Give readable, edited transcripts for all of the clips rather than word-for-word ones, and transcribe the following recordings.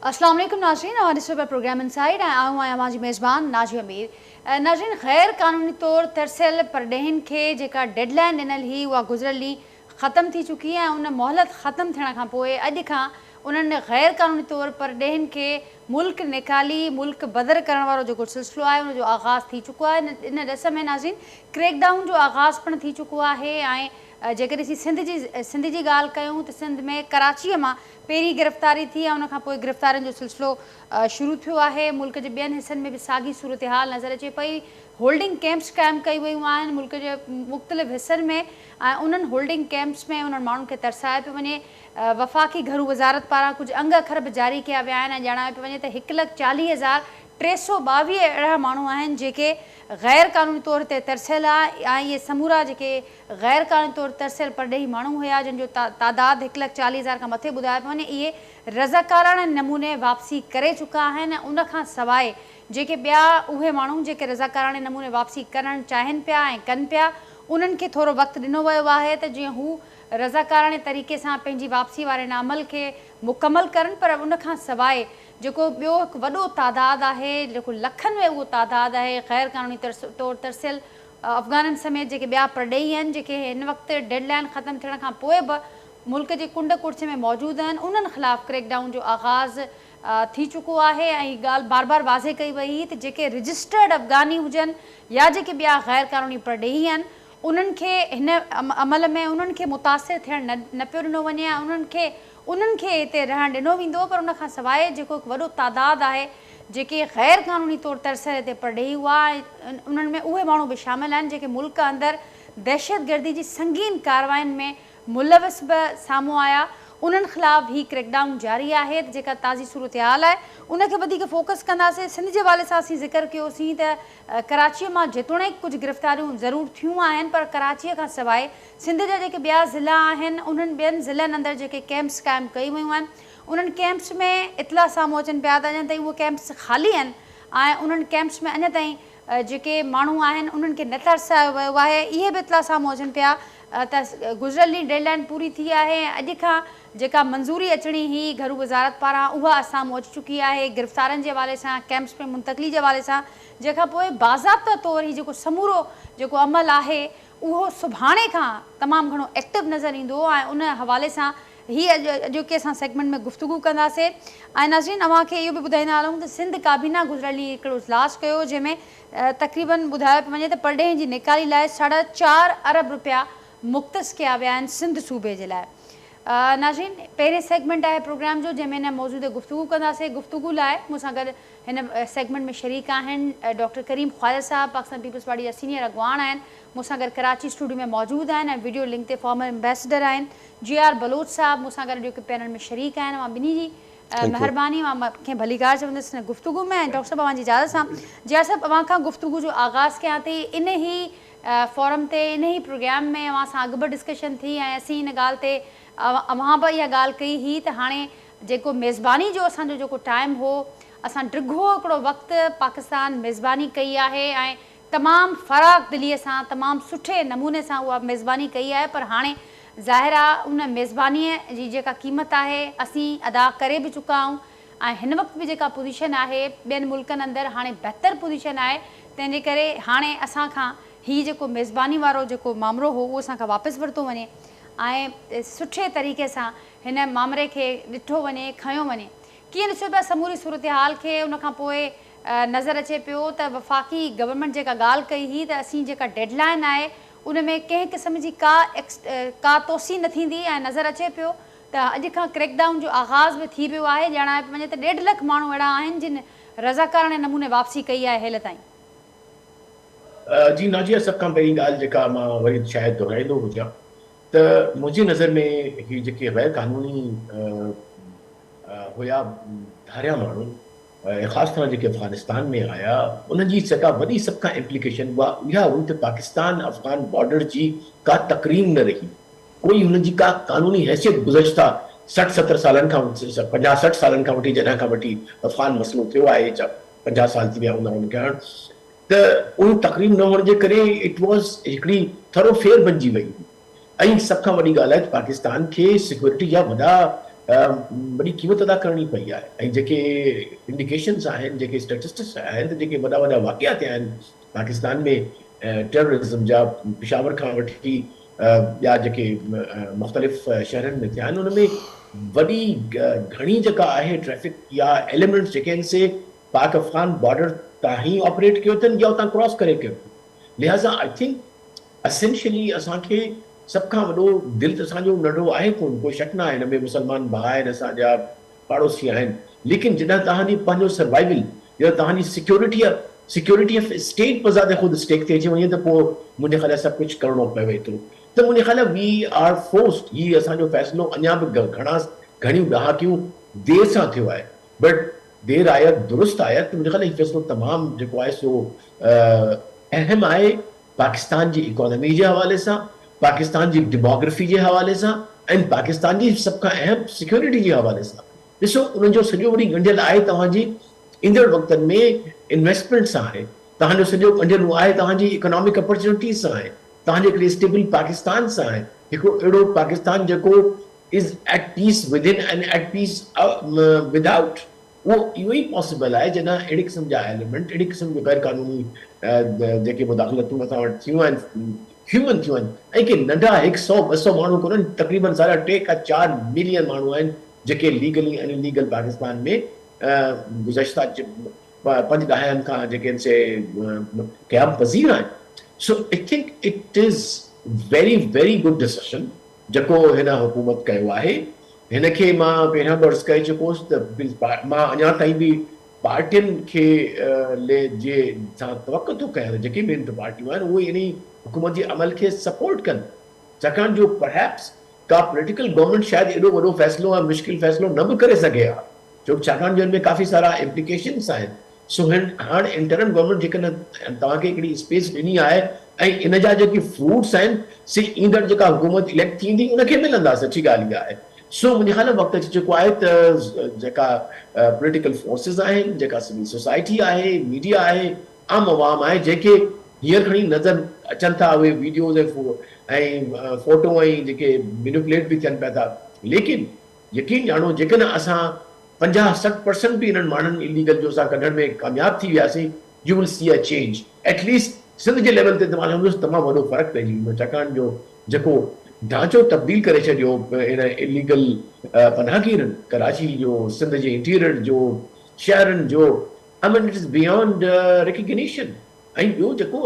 اسلام عليڪم ناظرين اوهان ڏسو پيا پروگرام انسائيڊ ۽ آئون آهيان اوهان جي ميزبان ناجي امير. ناظرين غير قانوني طور ترسيل پرڏيهين کي جيڪا ڊيڊ لائين ڏنل هئي اها گذريل ڏينهن ختم ٿي چڪي ۽ ان مهلت ختم ٿيڻ کان پوء اڄ کان انهن غير قانوني طور پرڏيهين کي ملڪ نيڪالي ملڪ بدر ڪرڻ وارو جيڪو سلسلو آهي ان جو آغاز ٿي چڪو آهي. ان ڏس ۾ ناظرين ڪريڪ ڊائون جو آغاز پڻ ٿي چڪو آهي ۽ جيڪڏهن اسين سنڌ جي سنڌ جي ڳالهه ڪيون ته سنڌ ۾ ڪراچيء مان پهرين گرفتاري ٿي ۽ ان کان پوء گرفتارين جو سلسلو شروع ٿيو آهي. ملڪ جي ٻين حصن ۾ به ساڳي صورتحال نظر اچي پئي. هولڊنگ ڪيمپس قائم ڪئي ويون آهن ملڪ جي مختلف حصن ۾ ۽ انهن هولڊنگ ڪيمپس ۾ انهن ماڻهن کي ترسايو پيو وڃي. وفاقي گهرو وزارت پاران ڪجهه انگ اکر به جاري ڪيا ويا آهن ۽ ڄاڻايو پيو وڃي ته 1,40,322 اهڙا ماڻهو آهن جيڪي غير قانوني طور تي ترسيل آهن ۽ اهي سمورا جيڪي غير قانوني طور ترسيل پرڏيهي ماڻهو هيا جن جو تعداد 1,40,000 کان مٿي ٻڌايو پيو وڃي اهي رضاڪاراڻي نموني واپسي ڪري چڪا آهن ۽ ان کان سواء جيڪي ٻيا اهي ماڻهو جيڪي رضاڪاراڻي نموني واپسي ڪرڻ چاهين پيا ۽ ڪن پيا انهن کي ٿورو وقت ڏنو ويو آهي ته جيئن هو رضاڪاراڻي طريقي سان پنهنجي واپسي واري ان عمل کي مڪمل ڪرن پر ان کان سواء جيڪو ٻيو هڪ وڏو تعداد آهي جيڪو لکن ۾ اهو تعداد آهي غير قانوني طور ترسيل افغانن سميت جيڪي ٻيا پرڏيهي آهن جيڪي هن وقت ڊيڊ لائين ختم ٿيڻ کان پوء به ملڪ جي ڪنڊ ڪڙڇ ۾ موجود آهن انهن خلاف ڪريڪ ڊائون جو آغاز ٿي چڪو آهي ۽ هي ڳالهه بار بار واضح ڪئي وئي هئي ته جيڪي رجسٽرڊ افغاني هجن يا جيڪي ٻيا غير قانوني پرڏيهي آهن انهن کي هن عمل ۾ انهن کي متاثر ٿيڻ نه پيو ڏنو وڃي ۽ انهن کي هتي رهڻ ڏنو ويندو پر ان کان سواء جيڪو هڪ وڏو تعداد آهي جيڪي غير قانوني طور ترسيل هتي پرڏيهي هئا ۽ انهن ۾ اهي ماڻهو به شامل آهن جيڪي ملڪ اندر دهشتگردي جي سنگين ڪاررواين ۾ ملوث به سامهون آيا انهن خلاف هي ڪريڪ ڊائون جاري آهي ته جيڪا تازي صورتحال آهي ان کي وڌيڪ فوڪس ڪنداسين. سنڌ جي حوالي سان اسين ذڪر ڪيوسين ته ڪراچيء مان جيتوڻيڪ ڪجهه گرفتاريون ضرور ٿيون آهن پر ڪراچيء کان سواء سنڌ جا جيڪي ٻيا ضلعا آهن انهن ٻين ضلعن اندر جيڪي ڪيمپس قائم ڪئي ويون آهن انهن ڪيمپس ۾ اطلاع سامهون اچن پيا ته اڃا تائين اهي ڪيمپس خالي آهن ۽ انهن ڪيمپس ۾ اڃا تائين جيڪي ماڻهو آهن انهن کي نه ترسايو ويو آهي. اهي به اطلاع سامهون اچن پيا ته گذريل ڏينهن ڊيڊ لائين پوري ٿي آهي ۽ اڄ کان جيڪا منظوري اچڻي هئي گهرو وزارت پاران اها سامهون اچي چڪي آهي گرفتارن جي حوالي سان ڪيمپس ۾ منتقلي جي حوالي سان جنهن کان پوء باضابطه طور هي جيڪو سمورو جيڪو عمل آهي اهو سڀاڻي کان تمام گهڻو ايڪٽو نظر ايندو ۽ ان حوالي سان هي اڄ اڄوڪي اسان سيگمينٽ ۾ گفتگو ڪنداسين ۽ ناظرين اوهان کي اهو به ٻڌائيندا هلون ته سنڌ ڪابينا گذريل ڏينهن هڪڙو اجلاس ڪيو جنهن ۾ تقريبن ٻڌايو پيو وڃي ته پرڏيهين جي نيڪالي لاء ساڍا چار ارب رپيا مختص ڪيا ويا آهن سنڌ صوبي جي لاء. ناظرين پهرين سيگمينٽ آهي پروگرام جو جنهن ۾ هن موضوع تي گفتگو ڪنداسين گفتگو لاء مون سان گڏ هن سيگمينٽ ۾ شريڪ آهن ڊاڪٽر ڪريم خواجه صاحب پاڪستان پيپلز پارٽي جا سينيئر اڳواڻ آهن مون سان گڏ ڪراچي اسٽوڊيو ۾ موجود آهن ۽ وڊيو لنڪ تي فارمر ايمبيسڊر آهن جي آر بلوچ صاحب مون سان گڏ اڄوڪي پينل ۾ شريڪ آهن اوهان ٻنهي جي مهرباني اوهان کي ڀليڪار چوندس هن گفتگو ۾ ۽ ڊاڪٽر صاحب اوهان جي اجازت سان جي آر صاحب اوهان کان گفتگو جو آغاز ڪيان ٿي انهي فورم تي انهي پروگرام ۾ اوهان سان اڳ به ڊسڪشن ٿي ۽ اسين ان ڳالهه تي اوهان به اها ڳالهه ڪئي هئي ته هاڻي جيڪو ميزباني جو اسان جو جيڪو ٽائيم هو اسان ڊگهو هڪڙو وقت پاڪستان ميزباني ڪئي آهي ۽ تمام فراخ دليء سان تمام سٺي نموني سان اها ميزباني ڪئي آهي پر هاڻي ظاهر آهي ان ميزبانيء جي جيڪا قيمت آهي اسين ادا ڪري به چڪا آهيون ۽ هن وقت به جيڪا پوزيشن آهي ٻين ملڪن اندر هاڻي بهتر پوزيشن آهي تنهن جي ڪري هاڻي اسان کان هي جيڪو ميزباني وارو جيڪو مامرو هو اهو اسان کان واپس ورتو وڃي ۽ سٺي طريقي سان هن مامري کي ڏٺو وڃي کنيو وڃي ڪيئن ڏسو پيا سموري صورتحال کي ان کان پوء نظر اچي پيو ته وفاقي گورنمينٽ جيڪا ڳالهه ڪئي هئي ته اسين جيڪا ڊيڊ لائين آهي ان ۾ ڪنهن قسم جي ڪا ڪا توسيع نه ٿيندي ۽ نظر اچي پيو ته اڄ کان ڪريڪ ڊائون جو آغاز به ٿي ويو آهي ڄاڻايو پيو وڃي ته ڏيڍ لک ماڻهو اهڙا آهن جن رضاڪاراڻي نموني واپسي ڪئي آهي هيل تائين. جي ناجيه سڀ کان پهرين ڳالهه جيڪا مان وري شايد دهرائيندو هجان ته منهنجي نظر ۾ هي جيڪي غير قانوني هيا ڌاريان ماڻهو ۽ خاص طرح جيڪي افغانستان ۾ آيا انهن جي جيڪا وڏي سڀ کان امپليڪيشن اها اها هئي ته پاڪستان افغان بارڊر جي ڪا تڪريم نه رهي ڪوئي هنن جي ڪا قانوني حيثيت گذشته 60 70 سالن کان 50 60 سالن کان وٺي جڏهن کان وٺي افغان مسئلو ٿيو آهي 50 سال ٿي ويا هوندا ان کي هاڻ ته اهو تڪريم نه هئڻ جي ڪري it was هڪڙي ٿرو فيئر بنجي وئي هئي ۽ سڀ کان وڏي ڳالهه آهي ته پاڪستان کي سيڪيورٽي جا وڏا وڏي قيمت ادا ڪرڻي پئي آهي ۽ جيڪي انڊيڪيشنز آهن، جيڪي اسٽيٽسٽڪس آهن ته جيڪي وڏا وڏا واقعا ٿيا آهن پاڪستان ۾ ٽيررزم جا، پشاور کان وٺي ٻيا جيڪي مختلف شهرن ۾ ٿيا آهن، ان ۾ وڏي گهڻي جيڪا آهي ٽريفڪ يا ايليمينٽس جيڪي آهن سي پاڪ افغان بارڊر تان ئي آپريٽ ڪيو اٿن يا اتان ڪراس ڪري ڪيو اٿن. لهٰذا I think essentially اسان کي سڀ کان وڏو دل ته اسان جو ننڍو آهي ڪونه، ڪو شڪ نه آهي ان ۾ مسلمان ڀاء آهن اسان جا پاڙوسي آهن، ليڪن جڏهن توهان جي پنهنجو سروائيول يا توهان جي سيڪيورٽي سيڪيورٽي آف اسٽيٽ بذات خود اسٽيڪ تي اچي وڃي ته پوء منهنجي خيال سڀ ڪجهه ڪرڻو پوي ٿو ته منهنجي خيال وي آر فورسڊ هي اسان جو فيصلو اڃا به گهڻا گهڻيون ڏهاڪيون دير سان ٿيو آهي بٽ دير آيد درست آيد ته منهنجي خيال هي فيصلو تمام جيڪو آهي سو اهم آهي پاڪستان جي اڪانومي جي حوالي سان، پاڪستان جي ڊيموگرافي جي حوالي سان ۽ پاڪستان جي سڀ کان اهم سيڪيورٽي جي حوالي سان. ڏسو انهن جو سڄو وري ڳنڍيل آهي توهان جي ايندڙ وقتن ۾ انويسٽمينٽ سان آهي، توهان جو سڄو ڳنڍيل آهي توهان جي اڪانامڪ اپرچونٽيز سان آهي، توهان جي هڪڙي اسٽيبل پاڪستان سان آهي، هڪڙو اهڙو پاڪستان جيڪو is at peace within and at peace without. اهو اهو ئي پاسيبل آهي جڏهن اهڙي قسم جا ايليمينٽ، اهڙي قسم جون غير قانوني جيڪي مداخلتون اسان وٽ ٿيون آهن، هيومن ٿيون آهن ۽ ڪي ننڍا هڪ سئو ٻه سئو ماڻهو ڪونهن، تقريبن ساڍا ٽي کان چار ملين ماڻهو آهن جيڪي ليگلي ۽ ان ليگل پاڪستان ۾ گذشته پنج ڏهاين کان جيڪي آهن سي قيام پذير آهن. So I think it is very very good decision جيڪو هن حڪومت ڪيو آهي. هن کي مان پهريان به عرض ڪري چڪو هوس ته مان اڃا تائين به پارٽين کي جي سان توقع ٿو ڪيان ته جيڪي به هن پارٽيون آهن اهي انهي حڪومت جي عمل کي سپورٽ ڪن، ڇاڪاڻ جو پرهيپس ڪا پوليٽيڪل گورنمينٽ شايد ايڏو وڏو فيصلو ۽ مشڪل فيصلو نه به ڪري سگهي ها، ڇو ڇاڪاڻ جو ان ۾ ڪافي سارا امپليڪيشنس آهن. سو هن هاڻ انٽرم گورنمينٽ جيڪڏهن توهان کي هڪڙي اسپيس ڏني آهي ۽ ان جا جيڪي فروٽس آهن سي ايندڙ جيڪا حڪومت اليڪٽ ٿيندي ان کي ملندا، سچي ڳالهه اها آهي. سو منهنجي خيال ۾ وقت اچي چڪو آهي ته جيڪا پوليٽيڪل فورسز آهن، جيڪا سول سوسائٽي آهي، ميڊيا آهي، عام عوام آهي جنهن کي هينئر کڻي نظر اچن ٿا اهي ويڊيوز ۽ فوٽو ۽ جيڪي مينيپوليٽ به ٿين پيا ٿا، ليڪن يقين ڄاڻو جيڪڏهن اسان 50 60 پرسنٽ به انهن ماڻهن اليگل جو اسان ڪڍڻ ۾ ڪامياب ٿي وياسين you will see a change at least Sindh جي ليول تي ته مان چوندس تمام وڏو فرق پئجي ويندو ڇاڪاڻ جو جيڪو ڍانچو تبديل ڪري ڇڏيو ان اليگل پناهگيرن ڪراچي جو سنڌ جي انٽيريئر جو شهرن جو I mean it is beyond recognition ۽ ٻيو جيڪو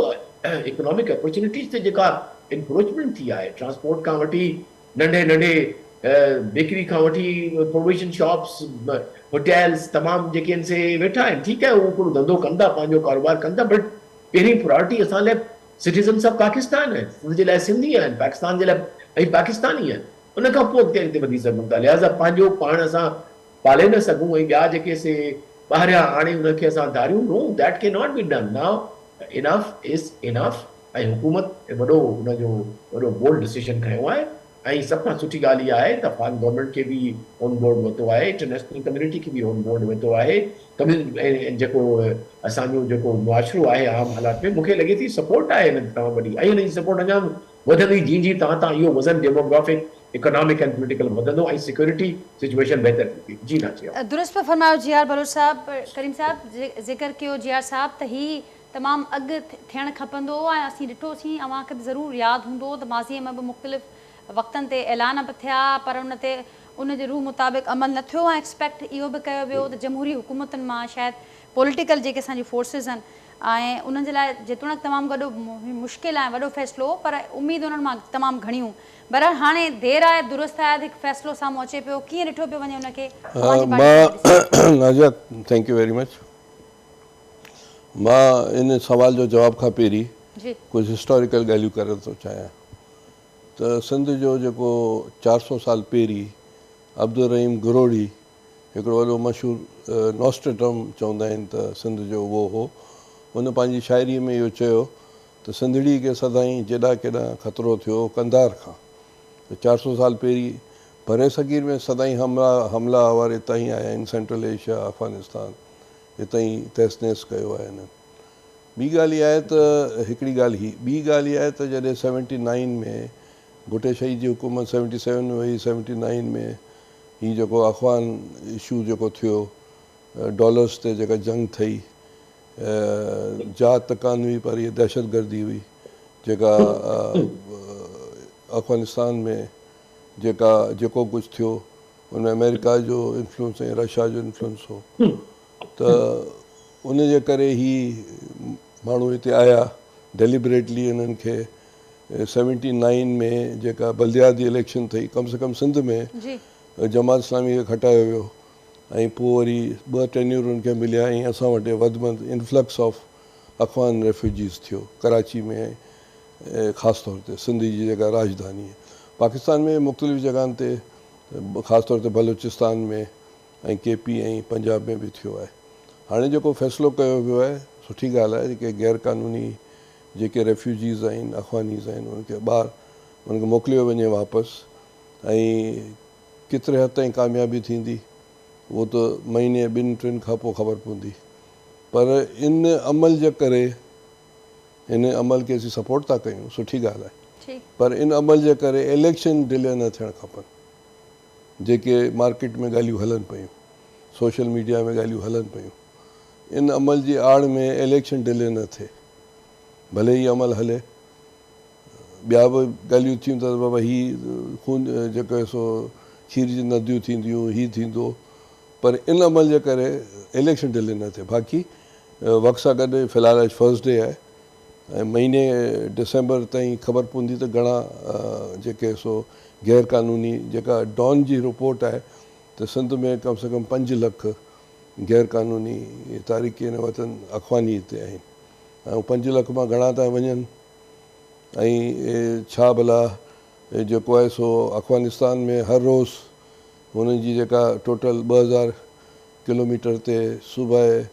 اڪنامڪ اپرچونٽيز تي جيڪا انڪروچمينٽ ٿي آهي ٽرانسپورٽ کان وٺي ننڍي ننڍي بيڪري کان وٺي پروويزن شاپس، هوٽيلز تمام جيڪي آهن سي ويٺا آهن. ٺيڪ آهي هو هڪڙو ڌنڌو ڪن ٿا پنهنجو ڪاروبار ڪن ٿا بٽ پهرين پرائرٽي اسان لاء سٽيزنس آف پاڪستان آهن. سنڌ جي لاء سنڌي آهن، پاڪستان جي لاء ۽ پاڪستاني آهن. ان کان پوء اڳتي اڳتي وڌي سگهون ٿا. لهٰذا پنهنجو پاڻ اسان پالي نه سگهون ۽ ٻيا جيڪي سي ٻاهريان آڻي انهن کي اسان ڌاريون no that can not be done now enough is enough. ۽ حڪومت وڏو ان جو وڏو بولڊ ڊسيشن کنيو آهي ۽ سڀ کان سٺي ڳالهه اها آهي ته افغان گورنمينٽ کي به آن بورڊ ورتو آهي، انٽرنيشنل ڪميونٽي کي به آن بورڊ ورتو آهي، ۽ جيڪو اسان جو جيڪو معاشرو آهي عام حالات ۾ مون کي لڳي ٿي سپورٽ آهي هن جي تمام وڏي ۽ هن جي سپورٽ اڃا به وڌندي جيئن جيئن توهان تان اهو وزن ڊيموگرافڪ، اڪنامڪ ۽ پوليٽيڪل وڌندو ۽ سيڪيورٽي سچويشن بهتر ٿيندي. جي ناچيا. درست پيو فرمايو جي آر بلوچ صاحب. ڪريم صاحب ذڪر ڪيو جي آر صاحب ته هي تمام اڳ ٿيڻ کپندو هو ۽ اسين ڏٺوسين اوهان کي به ضرور ياد هوندو ته ماضيء ۾ به مختلف وقتن تي اعلان به ٿيا پر ان تي ان جي روح مطابق عمل نه ٿيو ۽ ايڪسپيڪٽ اهو به ڪيو ويو ته جمهوري حڪومتن مان شايد پوليٽيڪل جيڪي اسان جون فورسز آهن ۽ انهن جي لاء جيتوڻيڪ تمام گڏو مشڪل ۽ وڏو فيصلو هو پر اميد انهن مان تمام گهڻي هئي بهرحال هاڻي دير آهي درست آهي هڪ فيصلو سامهون اچي پيو ڪيئن ڏٺو پيو وڃي ان کي اوهان جي پارٽي ڪيئن ڏسي ٿي؟ Nazia thank you very much. مان ان سوال جو جواب کان پهرين ڪجهه هسٽاريڪل ڳالهيون ڪرڻ ٿو چاهيان ته سنڌ جو جيڪو 400 سال پهرين عبدالرحيم گروهڙي هڪڙو وڏو مشهور نوسٽرڊم چوندا آهن ته سنڌ جو اهو هو، ان پنهنجي شاعريء ۾ اهو چيو ته سنڌڙي کي سدائين جيڏا ڪيڏانهن خطرو ٿيو قنڌار کان ته 400 سال پهرين برصغير ۾ سدائين حملا حمله آور اتان ئي آيا آهن سينٽرل ايشيا افغانستان اتان ئي تهس نهس ڪيو آهي هنن. ٻي ڳالهه اها آهي ته هڪڙي ڳالهه هي ٻي ڳالهه اها آهي ته جڏهن 79 ۾ ڀٽي شهيد جي حڪومت 77 ۾ وئي 79 ۾ هي جيڪو افغان اشو جيڪو ٿيو ڊالرز تي جيڪا جنگ ٿي جهاد ته ڪانه هئي پر هيء دهشتگردي هئي جيڪا افغانستان ۾ جيڪا جيڪو ڪجهه ٿيو ان ۾ آمريڪا جو انفلوئنس ۽ رشيا جو انفلوئنس هو ته ان جي ڪري هي ماڻهو هتي آيا ڊيليبريٽلي انهن کي 79 ۾ جيڪا بلدياتي اليڪشن ٿي ڪم سي ڪم سنڌ ۾ جماعت اسلامي کي کٽايو ويو ۽ پوء وري ٻه ٽينيور ان کي مليا ۽ اسان وٽ وڌ ۾ وڌ انفلڪس آف افغان ريفيوجيز ٿيو ڪراچي ۾ خاص طور تي سنڌ جي جيڪا راڄڌاني آهي پاڪستان ۾ مختلف جڳهن تي خاص طور تي بلوچستان ۾ ۽ ڪي پي ۽ پنجاب ۾ به ٿيو آهي هاڻي جيڪو فيصلو ڪيو ويو آهي سٺي ڳالهه آهي جيڪي غير قانوني جيڪي ريفيوجيز آهن افغانيز آهن انهن کي ٻاهر انهن کي موڪليو وڃي واپس ۽ ڪيتري حد تائين ڪاميابي ٿيندي اهو ته مهيني ٻن ٽن کان پوء خبر پوندي پر ان عمل جي ڪري ان عمل کي اسين سپورٽ ٿا ڪيون سٺي ڳالهه آهي پر ان عمل جي ڪري اليڪشن ڊلي نه ٿيڻ کپن جيڪي مارڪيٽ ۾ ڳالهيون هلن پيون سوشل ميڊيا ۾ ڳالهيون هلن پيون ان عمل جي آڙ ۾ اليڪشن ڊلي نه ٿئي ڀلي هي عمل هلي ٻيا به ڳالهيون ٿيون ته بابا هي خون جيڪو آهي سو کير جي نديون ٿينديون هي ٿيندو پر ان عمل جي ڪري اليڪشن ڊلي نه ٿئي باقي وقت سان گڏ في الحال اڄ فرسٽ ڊي آهي ۽ مهيني ڊسمبر تائين خبر پوندي ته گهڻا جيڪي سو غير قانوني جيڪا ڊان جي رپورٽ آهي ته سنڌ ۾ ڪم سي ڪم 5 لک غير قانوني تارڪين وطن افغاني هتي آهن ۽ 5 لک مان گهڻا ٿا وڃن ۽ ڇا ڀلا جيڪو آهي سو افغانستان ۾ هر روز هنن جي جيڪا ٽوٽل 2000 ڪلوميٽر تي صوبه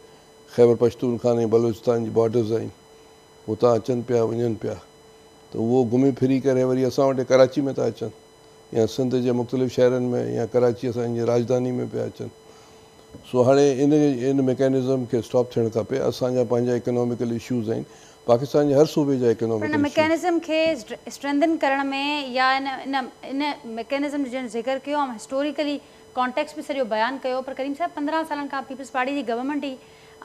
خيبر پشتونخوان ۽ بلوچستان جي بارڊرز آهن اتان اچن پيا وڃن پيا ته اهو گهمي ڦري ڪري وري اسان وٽ ڪراچي ۾ ٿا اچن يا سنڌ جي مختلف شهرن ۾ يا ڪراچي اسان جي راڄڌاني ۾ پيا اچن سو هاڻي ان ان ميڪانزم کي اسٽاپ ٿيڻ کپي اسان جا پنهنجا اڪناميڪل اشوز آهن پاڪستان جي هر صوبي جا پر ان اڪناميڪل اشوز ميڪانزم کي اسٽرينٿن ڪرڻ ۾ يا ان ان ان ميڪانزم جو جنهن ذڪر ڪيو ۽ هسٽوريڪلي ڪانٽيڪسٽ به سڄو بيان ڪيو پر ڪريم صاحب 15 سالن کان پيپلز پارٽي جي گورنمينٽ هئي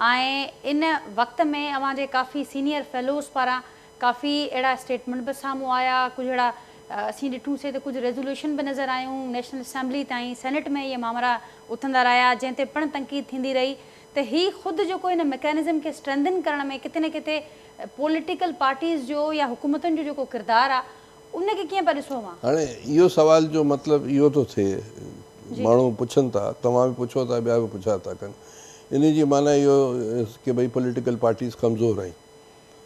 ۽ ان وقت ۾ اوهان جي ڪافي سينيئر فيلوز پاران ڪافي اهڙا اسٽيٽمينٽ به سامهون آيا ڪجهه اهڙا اسين ڏٺون سي ته ڪجهه ريزوليوشن به نظر آيون نيشنل اسيمبلي تائين سينيٽ ۾ اهي مامرا اٿندا رهيا جنهن تي پڻ تنقيد ٿيندي رهي ته هي خود جيڪو هن ميڪانزم کي اسٽرينٿن ڪرڻ ۾ ڪٿي نه ڪٿي پوليٽيڪل پارٽيز جو يا حڪومتن جو جيڪو ڪردار آ ان کي ڪيئن پيا ڏسو اوهان؟ هاڻي اهو سوال جو مطلب اهو ٿو ٿئي ماڻهو پڇن ٿا توهان به پڇو ٿا ٻيا به پڇا ٿا ڪن ان جي معنيٰ اهو ڪي ڀئي پوليٽيڪل پارٽيز ڪمزور آهن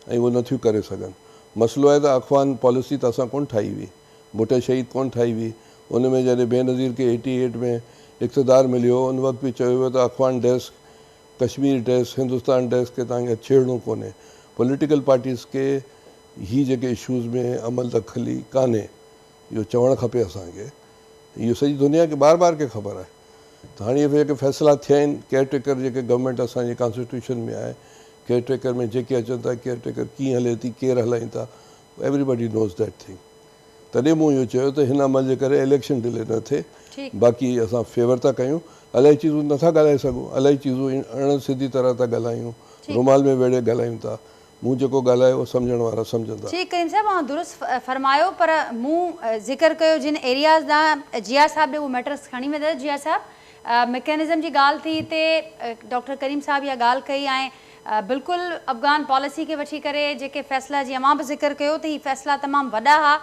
۽ اهو نٿيون ڪري سگهن مسئلو آهي ته افغان پاليسي ته اسان ڪونه ٺاهي هئي ڀٽو شهيد ڪونه ٺاهي هئي ان ۾ جڏهن بينظير کي 88 ۾ اقتدار مليو ان وقت به چيو ويو ته Afghan desk Kashmir desk Hindustan desk کي توهان کي ڇيڙڻو ڪونهي پوليٽيڪل پارٽيز کي هي جيڪي اشوز ۾ عمل دخل ئي ڪانهي اهو چوڻ کپي اسان کي اهو سڄي دنيا کي بار بار کي خبر آهي ته هاڻي اهي جيڪي فيصلا ٿيا آهن ڪيئر ٽيڪر جيڪي گورنمينٽ اسان جي ڪانسٽيٽيوشن ۾ آهي ڪيئر ٽيڪر ۾ جيڪي اچن ٿا ڪيئر ٽيڪر ڪيئن هلي ٿي ڪير هلائين ٿا everybody knows that thing تڏهن مون اهو چيو ته هن عمل جي ڪري اليڪشن ڊلي نه ٿئي باقي اسان فيور ٿا ڪيون الائي چيزون نٿا ڳالهائي سگهون الائي چيزون اڻ سڌي طرح ٿا ڳالهايون رومال ۾ ويڙهي ڳالهايون ٿا مون جيڪو ڳالهايو اهو سمجهڻ وارا سمجهندا. ٺيڪ ڪريم صاحب اوهان درست فرمايو پر مون ذڪر ڪيو جن ايرياز ڏانهن جيا صاحب ڏي اهو ميٽرس کڻي ويندس جيا صاحب ميڪانزم جي ڳالهه ٿي هتي ڊاڪٽر ڪريم صاحب اها ڳالهه ڪئي ۽ بلڪل افغان پاليسي کي وٺي ڪري جيڪي فيصلا جي اوهان به ذڪر ڪيو ته هي فيصلا تمام وڏا ها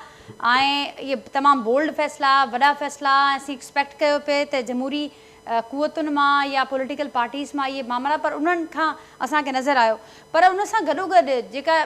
۽ اهي تمام بولڊ فيصلا وڏا فيصلا ۽ اسين ايڪسپيڪٽ ڪيو پئي ته جمهوري قوتن مان يا پوليٽيڪل پارٽيز مان اهي مامرا پر انهن کان اسان کي نظر آيو پر ان سان گڏوگڏ جيڪا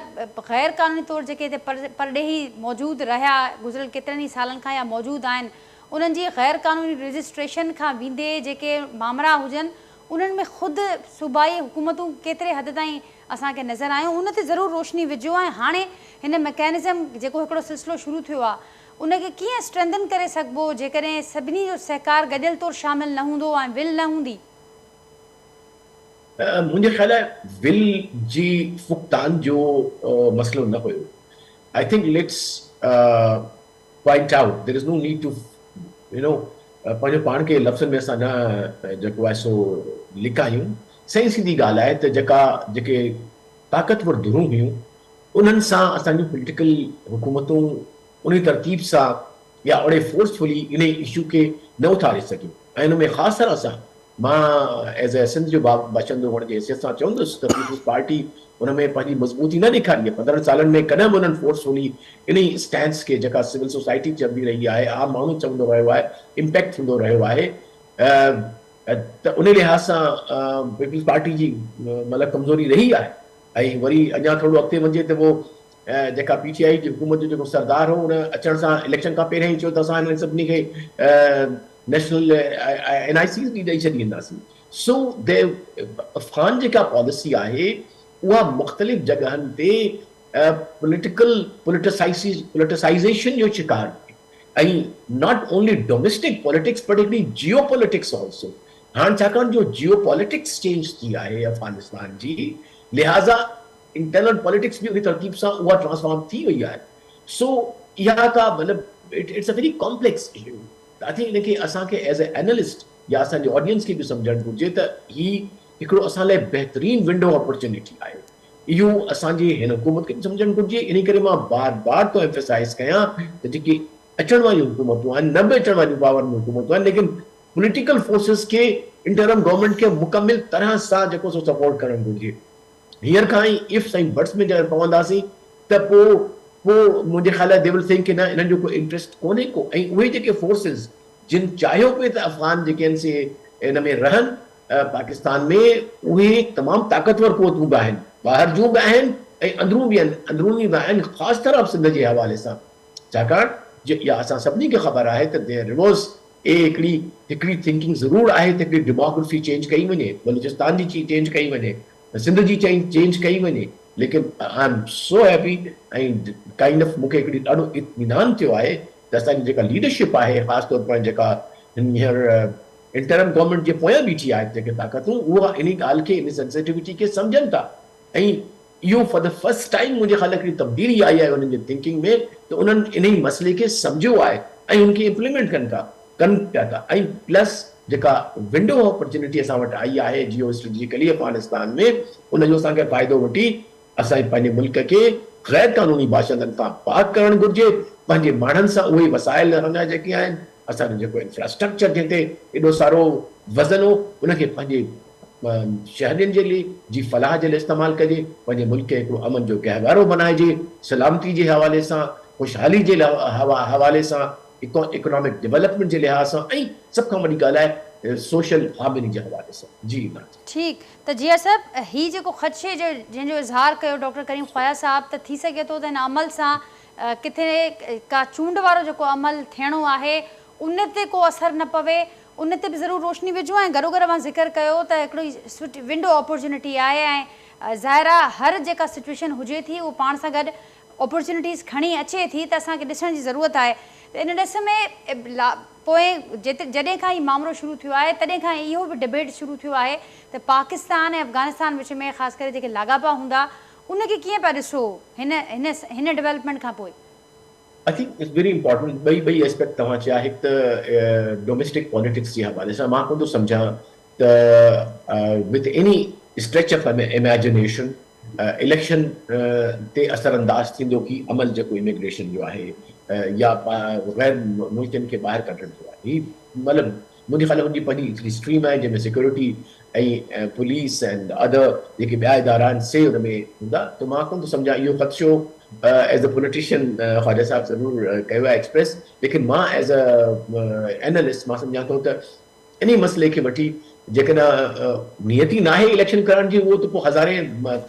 غير قانوني طور جيڪي هتي پرڏيهي موجود رهيا گذريل ڪيترن ئي سالن کان يا موجود آهن انهن جي غير قانوني رجسٽريشن کان ويندي جيڪي مامرا هجن انهن ۾ خود صوبائي حڪومتون ڪيتري حد تائين اسان کي نظر آيون ان تي ضرور روشني وجهو ۽ هاڻي هن ميڪانزم جيڪو هڪڙو سلسلو شروع ٿيو آهي ان کي ڪيئن اسٽرينٿن ڪري سگهبو جيڪڏهن سڀني جو سهڪار گڏيل طور شامل نه هوندو ۽ ول نه هوندي؟ منهنجي خيال آهي ول جي فقدان جو مسئلو نه هيو. I think let's point out there is no need to you know पंहिंजो पाण खे लफ़्ज़नि में असां न जेको आहे सो लिकायूं। सही सिधी ॻाल्हि आहे त जेका जेके ताक़तवर धुरूं हुयूं उन्हनि सां असांजूं पॉलिटिकल हुकूमतूं उन तरतीब सां या अहिड़े फोर्सफुली इन इशू खे न उथारे सघियूं। ऐं हुन में ख़ासि तरह सां मां एज़ ए सिंध जो बाशिंदो हुअण जे हैसियत सां चवंदुसि त पीपल्स पार्टी हुन में पंहिंजी मज़बूती न ॾेखारी आहे। 15 सालनि में कॾहिं बि उन्हनि फोर्सफुली इन स्टैंड खे जेका सिविल सोसाइटी चवंदी रही आहे, आम माण्हू चवंदो रहियो आहे, इम्पैक्ट थींदो रहियो आहे, त उन लिहाज़ सां पीपल्स पार्टी जी मतिलबु कमज़ोरी रही आहे। ऐं वरी अञा थोरो अॻिते वञिजे त पोइ जेका पीटीआई जी हुकूमत जो जेको सरदार हो उन अचण सां इलेक्शन खां पहिरियां ई चयो त असां हिननि सभिनी खे नेशनल एनआईसी बि ॾेई छॾींदासीं। सो दे अफ़ग़ान जेका पॉलिसी आहे उहा मुख़्तलिफ़ जॻहनि ते पॉलिटिकल पोलिटिसाइज़ेशन जो शिकार आहे ऐं not only domestic politics but हिकिड़ी जियो पॉलिटिक्स ऑल्सो। हाणे छाकाणि जो जियो पॉलिटिक्स चेंज थी आहे अफ़ग़ानिस्तान जी, लिहाज़ा इंटरनल पॉलिटिक्स बि उन तरतीब सां उहा ट्रांसफॉर्म थी वई आहे। सो इहा का मतिलबु it's a very complex issue. I think हिनखे असांखे एज़ ए एनालिस्ट या असांजे ऑडियंस खे बि सम्झणु घुरिजे त हीउ हिकिड़ो असां लाइ बहितरीन विंडो अपॉर्चुनिटी आहे। इहो असांजी हिन हुकूमत खे बि सम्झणु घुरिजे। इन करे मां बार बार थो एम्फेसाइज़ कयां त जेकी अचण वारियूं हुकूमतूं आहिनि, न बि अचण वारियूं पावर में हुकूमतूं आहिनि, लेकिन पॉलिटिकल फोर्सिस खे इंटरम गवर्नमेंट खे मुकमिल तरह सां जेको सो सपोर्ट करणु घुरिजे। हींअर खां ई if ऐं बट्स में जॾहिं पवंदासीं त पोइ पोइ मुंहिंजे ख़्याल आहे they will think कि न इन्हनि जो को इंट्रस्ट कोन्हे को। ऐं उहे जेके फोर्सिस जिन चाहियो पिए त अफ़ग़ान जेके आहिनि से इन में रहनि पाकिस्तान में, उहे तमामु ताक़तवर कुवतूं बि आहिनि, ॿाहिरि जूं बि आहिनि ऐं अंदरूं बि आहिनि, अंदरूनी बि आहिनि, ख़ासि तरह सिंध जे हवाले सां। छाकाणि इहा असां सभिनी खे ख़बर आहे त there was ए हिकिड़ी हिकिड़ी थिंकिंग ज़रूरु आहे त हिकिड़ी डेमोग्राफी चेंज कई वञे, बलूचिस्तान जी चेंज कई वञे, सिंध जी चेंज कई वञे, लेकिन I am so happy ऐं काइंड ऑफ मूंखे हिकिड़ी ॾाढो इत्मीनान थियो आहे त असांजी जेका लीडरशिप आहे, ख़ासि तौर पर जेका हींअर इंटरम गवर्नमेंट जे पोयां बीठी आहे जेके ताक़तूं, उहा इन ॻाल्हि खे, इन सेंसिटिविटी खे सम्झनि था। ऐं इहो फॉर the first time मुंहिंजे ख़्याल हिकिड़ी तब्दीली आई आहे उन्हनि जे थिंकिंग में त उन्हनि इन मसइले खे सम्झियो आहे ऐं हुनखे इम्प्लीमेंट कनि था, कनि पिया था। ऐं प्लस जेका विंडो अपॉर्चुनिटी असां वटि आई आहे जियो स्ट्रेटेजिकली अफ़ग़ानिस्तान में, उनजो असांखे फ़ाइदो वठी असां पंहिंजे मुल्क खे ग़ैर कानूनी बादशाहनि खां पाक करणु घुरिजे, पंहिंजे माण्हुनि सां उहे वसाइल असांजा जेके आहिनि, असांजो जेको इंफ्रास्ट्रक्चर जंहिं ते एॾो सारो वज़न हो, उनखे पंहिंजे शहरियुनि जे लाइ जी फलाह जे लाइ इस्तेमालु कजे, पंहिंजे मुल्क खे हिकिड़ो अमन जो गहवारो बनाइजे, सलामती जे हवाले सां, ख़ुशहाली जे हवाले सां, इकोनॉमिक डेवलपमेंट जे लिहाज़ सां, ऐं सभ खां वॾी ॻाल्हि आहे सोशल हार्मनी जे हवाले सां। जी ठीकु। त जिया साहिबु, हीउ जेको ख़दशे जो जंहिंजो इज़हार कयो डॉक्टर करीम ख्वाजा साहिबु, त थी सघे थो त हिन अमल सां किथे का चूंड वारो जेको अमल थियणो आहे उन ते को असरु न पवे, उन ते बि ज़रूरु रोशनी विझो। ऐं गॾोगॾु मां ज़िक्र कयो त हिकिड़ो विंडो अपॉर्चुनिटी आहे ऐं ज़ाहिर आहे हर जेका सिचुएशन हुजे थी उहो पाण सां गॾु अपॉर्चुनिटीज़ खणी अचे थी, त असांखे ॾिसण जी ज़रूरत आहे। त इन ॾिस में पोइ जेतिरि जॾहिं खां हीउ मामिलो शुरू थियो आहे तॾहिं खां इहो बि डिबेट शुरू थियो आहे त पाकिस्तान ऐं अफ़ग़ानिस्तान विच में ख़ासि करे जेके लाॻापा हूंदा उनखे कीअं पिया ॾिसो हिन हिन हिन डेवलपमेंट खां पोइ? I think it's very important. ॿई ॿई एस्पेक्ट तव्हां चया, हिकु त डोमेस्टिक पॉलिटिक्स जे हवाले सां मां कोन थो सम्झां त with any stretch of imagination election ते असरअंदाज़ थींदो की अमल जेको इमिग्रेशन जो आहे या ग़ैर मुल्कनि खे ॿाहिरि कढण जो आहे। हीउ मतिलबु मुंहिंजे ख़्याल हुनजी पंहिंजी हिकिड़ी स्ट्रीम आहे जंहिंमें सिक्योरिटी ऐं पुलिस एंड अदर जेके ॿिया इदारा आहिनि से हुन में हूंदा। त मां कोन थो सम्झां इहो ख़दशो एज़ अ पॉलिटिशियन ख्वाजा साहिबु ज़रूरु कयो आहे एक्सप्रेस, लेकिन मां एज़ अ एनालिस्ट मां सम्झां थो त इन मसइले खे वठी जेकॾहिं नियत ई नाहे इलेक्शन करण जी, उहो त पोइ हज़ारे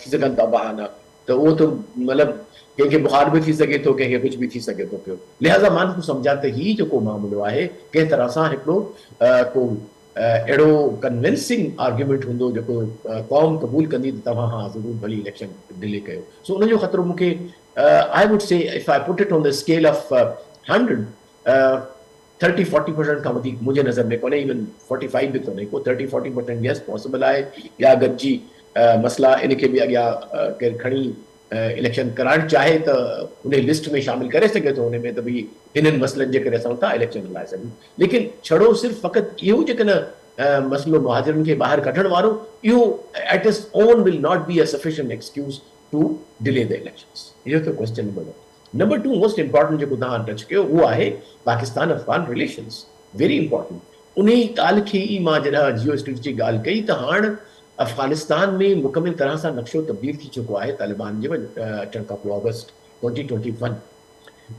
थी सघनि था बहाना, त उहो त मतिलबु कंहिंखे बुखार बि थी सघे थो, कंहिंखे कुझु बि थी सघे थो पियो। लिहाज़ा मां नथो सम्झां त हीउ जेको मामिलो आहे कंहिं तरह सां हिकिड़ो को अहिड़ो कन्विंसिंग आर्ग्यूमेंट हूंदो जेको क़ौम क़बूल कंदी त तव्हां हा ज़रूरु भली इलेक्शन डिले कयो। सो उनजो ख़तरो मूंखे I would say if I put it on the scale of 100, 30-40% खां वधीक मुंहिंजे नज़र में कोन्हे, इवन 45 बि कोन्हे को, 30-40% यस पॉसिबल आहे। ॿिया गॾिजी मसइला इन खे बि अॻियां केरु खणी اليڪشن ڪرائڻ چاهي ته انهي لسٽ ۾ شامل ڪري سگهي ٿو ان ۾ ته ڀئي هنن مسئلن جي ڪري اسان نٿا اليڪشن هلائي سگهون ليڪن ڇڙو صرف فقط اهو جيڪڏهن مسئلو مهاجرن کي ٻاهر ڪڍڻ وارو اهو at its own will not be a sufficient excuse to delay the elections اهو ٿيو question number one. Number two most important جيڪو توهان ٽچ ڪيو اهو آهي Pakistan Afghan relations very important انهي ڳالهه کي ئي مان جڏهن جيو اسٽريٽجڪ ڳالهه ڪئي ته هاڻ افغانستان ۾ مڪمل طرح سان نقشو تبديل ٿي چڪو آهي طالبان جي اچڻ کان پوء آگسٽ 2021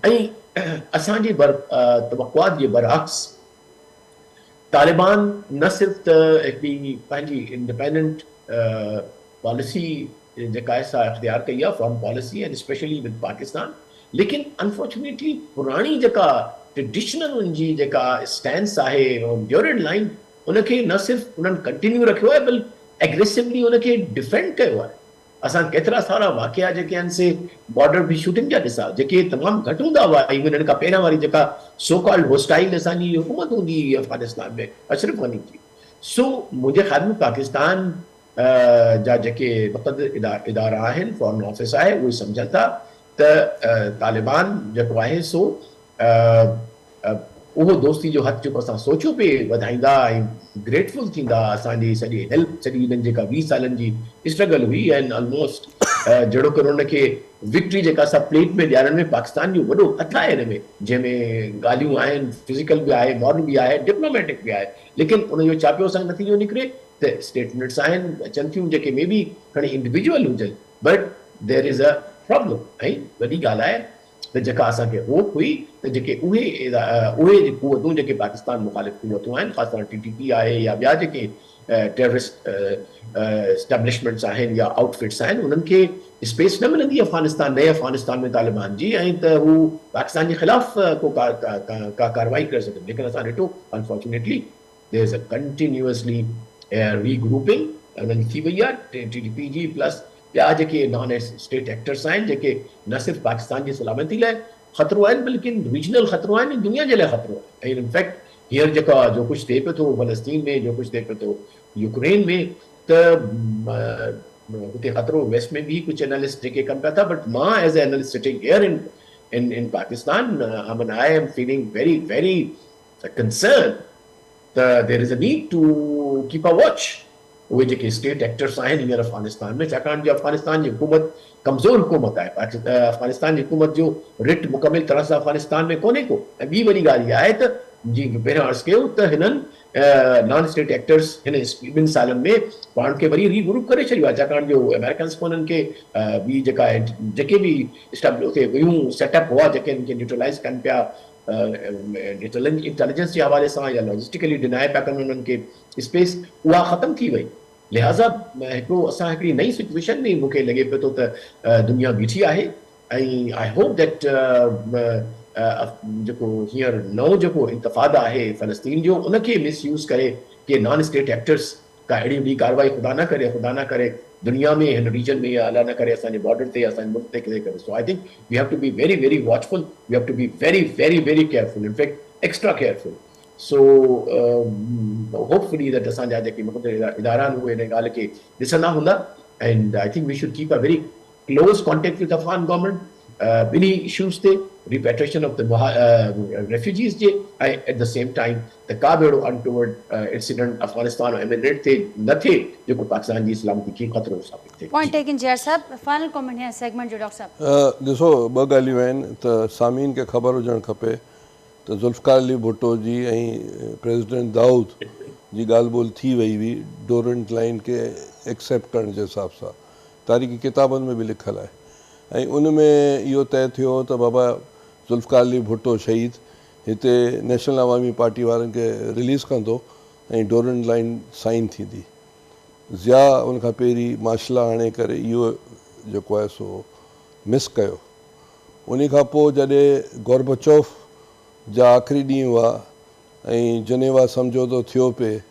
۽ اسان جي بر توقعات جي برعڪس طالبان نه صرف ته هڪڙي پنهنجي انڊيپينڊنٽ پاليسي جيڪا آهي سا اختيار ڪئي آهي foreign policy ۽ specially with Pakistan ليڪن انفارچونيٽلي پراڻي جيڪا ٽريڊيشنل ان جي جيڪا اسٽينس آهي ڊيورنڊ لائين ان کي نه صرف انهن ڪنٽينيو رکيو آهي بلڪ ايگريسولي ان کي ڊفينڊ ڪيو آهي. اسان ڪيترا سارا واقعا جيڪي آهن سي بارڊر به شوٽنگ جا ڏسا جيڪي تمام گهٽ هوندا هئا ايون ان کان پهريان واري جيڪا سو ڪالڊ هوسٽائل اسان جي حڪومت هوندي هئي افغانستان ۾ اشرف غني جي سو منهنجي خيال ۾ پاڪستان جا جيڪي مقتدر ادارا آهن فارن آفيس آهي اهي سمجهن ٿا ته طالبان جيڪو آهي سو اهو دوستي جو هٿ جيڪو اسان سوچيو پئي وڌائيندا ۽ گريٽفل ٿيندا اسان جي سڄي هيلپ سڄي هنن جيڪا 20 سالن جي اسٽرگل هئي ۽ آلموسٽ جهڙوڪر ان کي وڪٽري جيڪا سا پليٽ ۾ ڏيارڻ ۾ پاڪستان جو وڏو هٿ آهي ان ۾ جنهن ۾ ڳالهيون آهن فزيڪل به آهي مارل به آهي ڊپلوميٽڪ به آهي ليڪن ان جو ڇا پيو اسان کي نتيجو نڪري ته اسٽيٽمينٽس آهن اچن ٿيون جيڪي مي بي کڻي انڊيويجوئل هجن but there is a problem ۽ وڏي ڳالهه آهي ته جيڪا اسان کي هوپ هئي ته جيڪي اهي اهي قوتون جيڪي پاڪستان مخالف قوتون آهن خاص طرح ٽي ٽي پي آهي يا ٻيا جيڪي ٽيررسٽ اسٽيبلشمينٽس آهن يا آئوٽ فٽس آهن انهن کي اسپيس نه ملندي افغانستان نئين افغانستان ۾ طالبان جي ۽ ته هو پاڪستان جي خلاف ڪو ڪا ڪارروائي ڪري سگهن ليڪن اسان ڏٺو unfortunately there is a continuously regrouping انهن جي ٿي وئي آهي ٽي ٽي پي جي پلس ٻيا جيڪي نان اسٽيٽ ايڪٽرس آهن جيڪي نه صرف پاڪستان جي سلامتي لاء خطرو آهن بلڪه ريجنل خطرو آهن ۽ دنيا جي لاء خطرو آهن ۽ انفيڪٽ هينئر جيڪا جو ڪجهه ٿئي پيو ٿو فلسطين ۾ جو ڪجهه ٿئي پيو ٿو يوڪرين ۾ ته هتي خطرو ويسٽ ۾ به ڪجهه انالسٽ جيڪي ڪن پيا ٿا بٽ مان as a analyst sitting here in in Pakistan I mean I am feeling very very concern ته there is a need to keep a watch اهي جيڪي اسٽيٽ ايڪٽرس آهن هينئر افغانستان ۾ ڇاڪاڻ جو افغانستان جي حڪومت ڪمزور حڪومت آهي افغانستان جي حڪومت جو رٽ مڪمل طرح سان افغانستان ۾ ڪونهي ڪو ۽ ٻي وڏي ڳالهه اها آهي ته جيئن پهريان عرض ڪيو ته هنن نان اسٽيٽ ايڪٽرس هن ٻن سالن ۾ پاڻ کي وري ري گروپ ڪري ڇڏيو آهي ڇاڪاڻ جو آمريڪنس به انهن کي ٻي جيڪا جيڪي به اتي هيون سيٽ اپ هئا جيڪي هنن کي نيوٽرلائز ڪن پيا انٽيليجنس جي حوالي سان يا لاجسٽيڪلي ڊنائي پيا ڪن انهن کي اسپيس اها ختم ٿي وئي لهٰذا هڪڙو اسان هڪڙي نئين سچويشن ۾ مون کي لڳي پيو ٿو ته دنيا بيٺي آهي ۽ I hope that جيڪو هينئر نئون جيڪو انتفاده آهي فلسطين جو ان کي مس يوز ڪري ڪي نان اسٽيٽ ايڪٽرس ڪا اهڙي وڏي ڪارروائي خدا نه ڪري خدا نه ڪري دنيا ۾ هن ريجن ۾ يا الله نه ڪري اسان جي بارڊر تي يا اسان جي ملڪ تي ڪٿي ڪري so I think we have to be very very watchful we have to be very very very careful in fact extra careful so hopefully that اسان جا جيڪي مقتدر ادارا آهن اهي ان ڳالهه کي ڏسندا هوندا and I think we should keep a very close contact with Afghan government ٻنهي اشوز تي ريپيٽريشن آف the refugees جي ۽ ايٽ the same time ته ڪا به اهڙو انٽورڊ انسيڊنٽ افغانستان ايمينيٽ ٿئي نه ٿئي جيڪو پاڪستان جي سلامتي کي خطرو ثابت ٿئي. پوائنٽ ٽيڪن جي آر صاحب فائنل ڪامينٽ هن سيگمينٽ جو ڊاڪٽر صاحب. ڏسو ٻه ڳالهيون آهن ته سامعين کي خبر هجڻ کپي ته ذوالفقار علي ڀٽو جي ۽ پريزيڊنٽ دائود جي ڳالهه ٻولهه ٿي وئي هئي ڊورنٽ لائين کي ايڪسيپٽ ڪرڻ جي حساب سان تاريخي ڪتابن ۾ به لکيل آهي ۽ ان ۾ اهو طئي ٿيو هو ته بابا ذوالفقار علي ڀٽو شهيد هتي نيشنل عوامي پارٽي وارن کي رليز ڪندو ۽ ڊورنڊ لائين سائن ٿيندي. ضياء ان کان پهرين مارشلا هڻي ڪري اهو جيڪو آهي سو مس ڪيو. انهي کان پوء جڏهن گوربچوف جا آخري ڏينهن هئا ۽ جنيوا سمجهوتو ٿيو پئي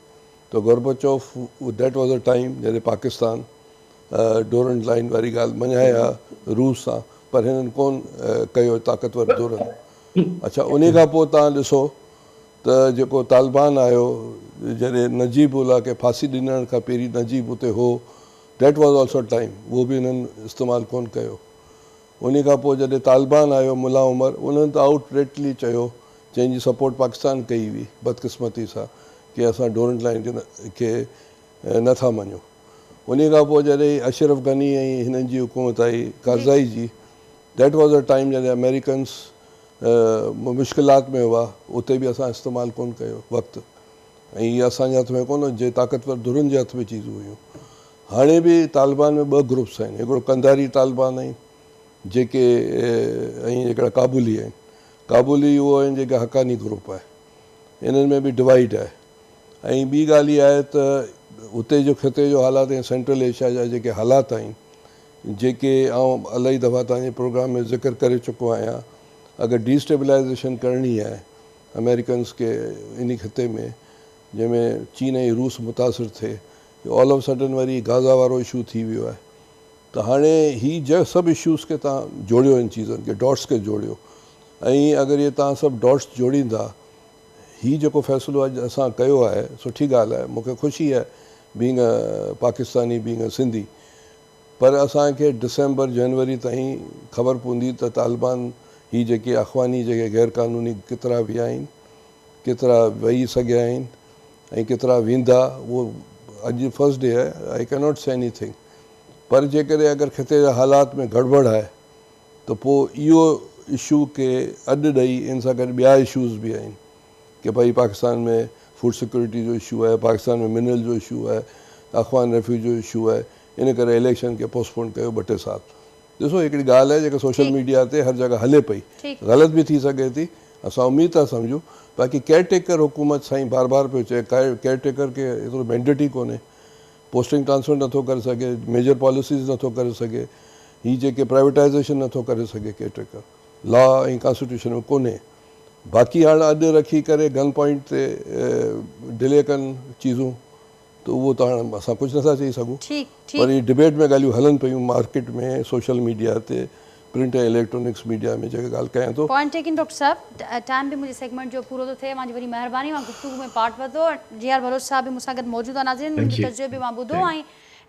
ته Gorbachev that was a time جڏهن پاڪستان ڊورنڊ لائين واري ڳالهه مڃائي ها روس سان پر هنن ڪون ڪيو طاقتور ڌرن اڇا انهي کان پوء توهان ڏسو ته جيڪو طالبان آيو جڏهن نجيب الله کي ڦاسي ڏنڻ کان پهرين نجيب اتي هو That was also time اهو به انهن استعمال ڪونه ڪيو. انهي کان پوء جڏهن طالبان آيو ملا عمر انهن ته آئوٽ ريٽلي چيو جنهن جي سپورٽ پاڪستان ڪئي هئي بدقسمتي سان ڪي اسان ڊورنٽ لائين کي نه ٿا مڃون. انهي کان پوء جڏهن اشرف غني ۽ هنن جي حڪومت آئي ڪرزائي جي that was a time جڏهن آمريڪنس مشڪلات ۾ هئا اتي به اسان استعمال ڪونه ڪيو وقت ۽ اهي اسان جي هٿ ۾ ڪونه جي طاقتور ڌرين جي هٿ ۾ چيزون هيون. هاڻي به طالبان ۾ ٻه گروپس آهن هڪڙو قنڌاري طالبان آهن جيڪي ۽ هڪڙا ڪابلي آهن. ڪابلي اهو آهن جيڪي حقاني گروپ آهي انهن ۾ به ڊوائيڊ آهي ۽ ٻي ڳالهه اها آهي ته اتي جو خطي جو حالات ۽ سينٽرل ايشيا جا جيڪي حالات آهن جيڪي آئون الاهي دفعا توهان جي پروگرام ۾ ذڪر ڪري چڪو آهيان اگر ڊي اسٽيبلائيزيشن ڪرڻي آهي آمريڪنز کي انهي خطي ۾ جنهن ۾ چين ۽ روس متاثر ٿئي آل آف سڊن وري گازا وارو اشو ٿي ويو آهي ته هاڻي هي سڀ اشوز کي توهان جوڙيو ان چيزن کي ڊاٽس کي جوڙيو ۽ اگر اهي توهان سڀ ڊاٽس جوڙيندا هي جيڪو فيصلو اڄ اسان ڪيو آهي سٺي ڳالهه آهي مونکي خوشي آهي being a Pakistani being a Sindhi پر اسان کي ڊسمبر جنوري تائين خبر پوندي ته طالبان هي جيڪي اخواني جيڪي غير قانوني ڪيترا ويا آهن ڪيترا ويهي سگهيا آهن ۽ ڪيترا ويندا اهو اڄ فرسٽ ڊي آهي I cannot C any thing پر جيڪڏهن اگر خطي جا حالات ۾ گڙٻڙ آهي ته پوء اهو اشو کي اڏ ڏئي ان سان گڏ ٻيا اشوز به آهن ڪي ڀائي پاڪستان ۾ فوڊ سيڪيورٽي جو اشو آهي پاڪستان ۾ منرل جو اشو آهي افغان ريفيوجي جو اشو آهي ان ڪري اليڪشن کي پوسٽپون ڪيو ٻه ٽي سال ڏسو هڪڙي ڳالهه آهي جيڪا سوشل ميڊيا تي هر جڳهه هلي پئي غلط به ٿي سگهي ٿي اسان اميد ٿا سمجهون باقي ڪيئر ٽيڪر حڪومت سائين بار بار پيو چئي ڪيئر ٽيڪر کي ايترو مينڊيٽ ئي ڪونهي پوسٽنگ ٽرانسفر نٿو ڪري سگهي ميجر پاليسيز نٿو ڪري سگهي هي جيڪي پرائيويٽائيزيشن نٿو ڪري سگهي ڪيئر ٽيڪر لا ۽ ڪانسٽيٽيوشن ۾ ڪونهي باقي هاڻ اڏ رکي ڪري گن پوائنٽ تي ڊلي ڪن چيزون ته اهو ته هاڻ اسان ڪجهه نٿا چئي سگهون پر هي ڊبيٽ ۾ ڳالهيون هلن پيون مارڪيٽ ۾ سوشل ميڊيا تي پرنٽ ۽ اليڪٽرانڪس ميڊيا ۾ جيڪا ڳالهه ڪيان ٿو. پوائنٽ ٽيڪن ڊاڪٽر صاحب ٽائيم به منهنجي سيگمينٽ جو پورو ٿو ٿئي اوهان جي وڏي مهرباني اوهان گفتگو ۾ پارٽ ورتو جي آر بلوچ صاحب به مون سان گڏ موجود آهن ناظرين انهن جو تجزيو به اوهان ٻڌو ۽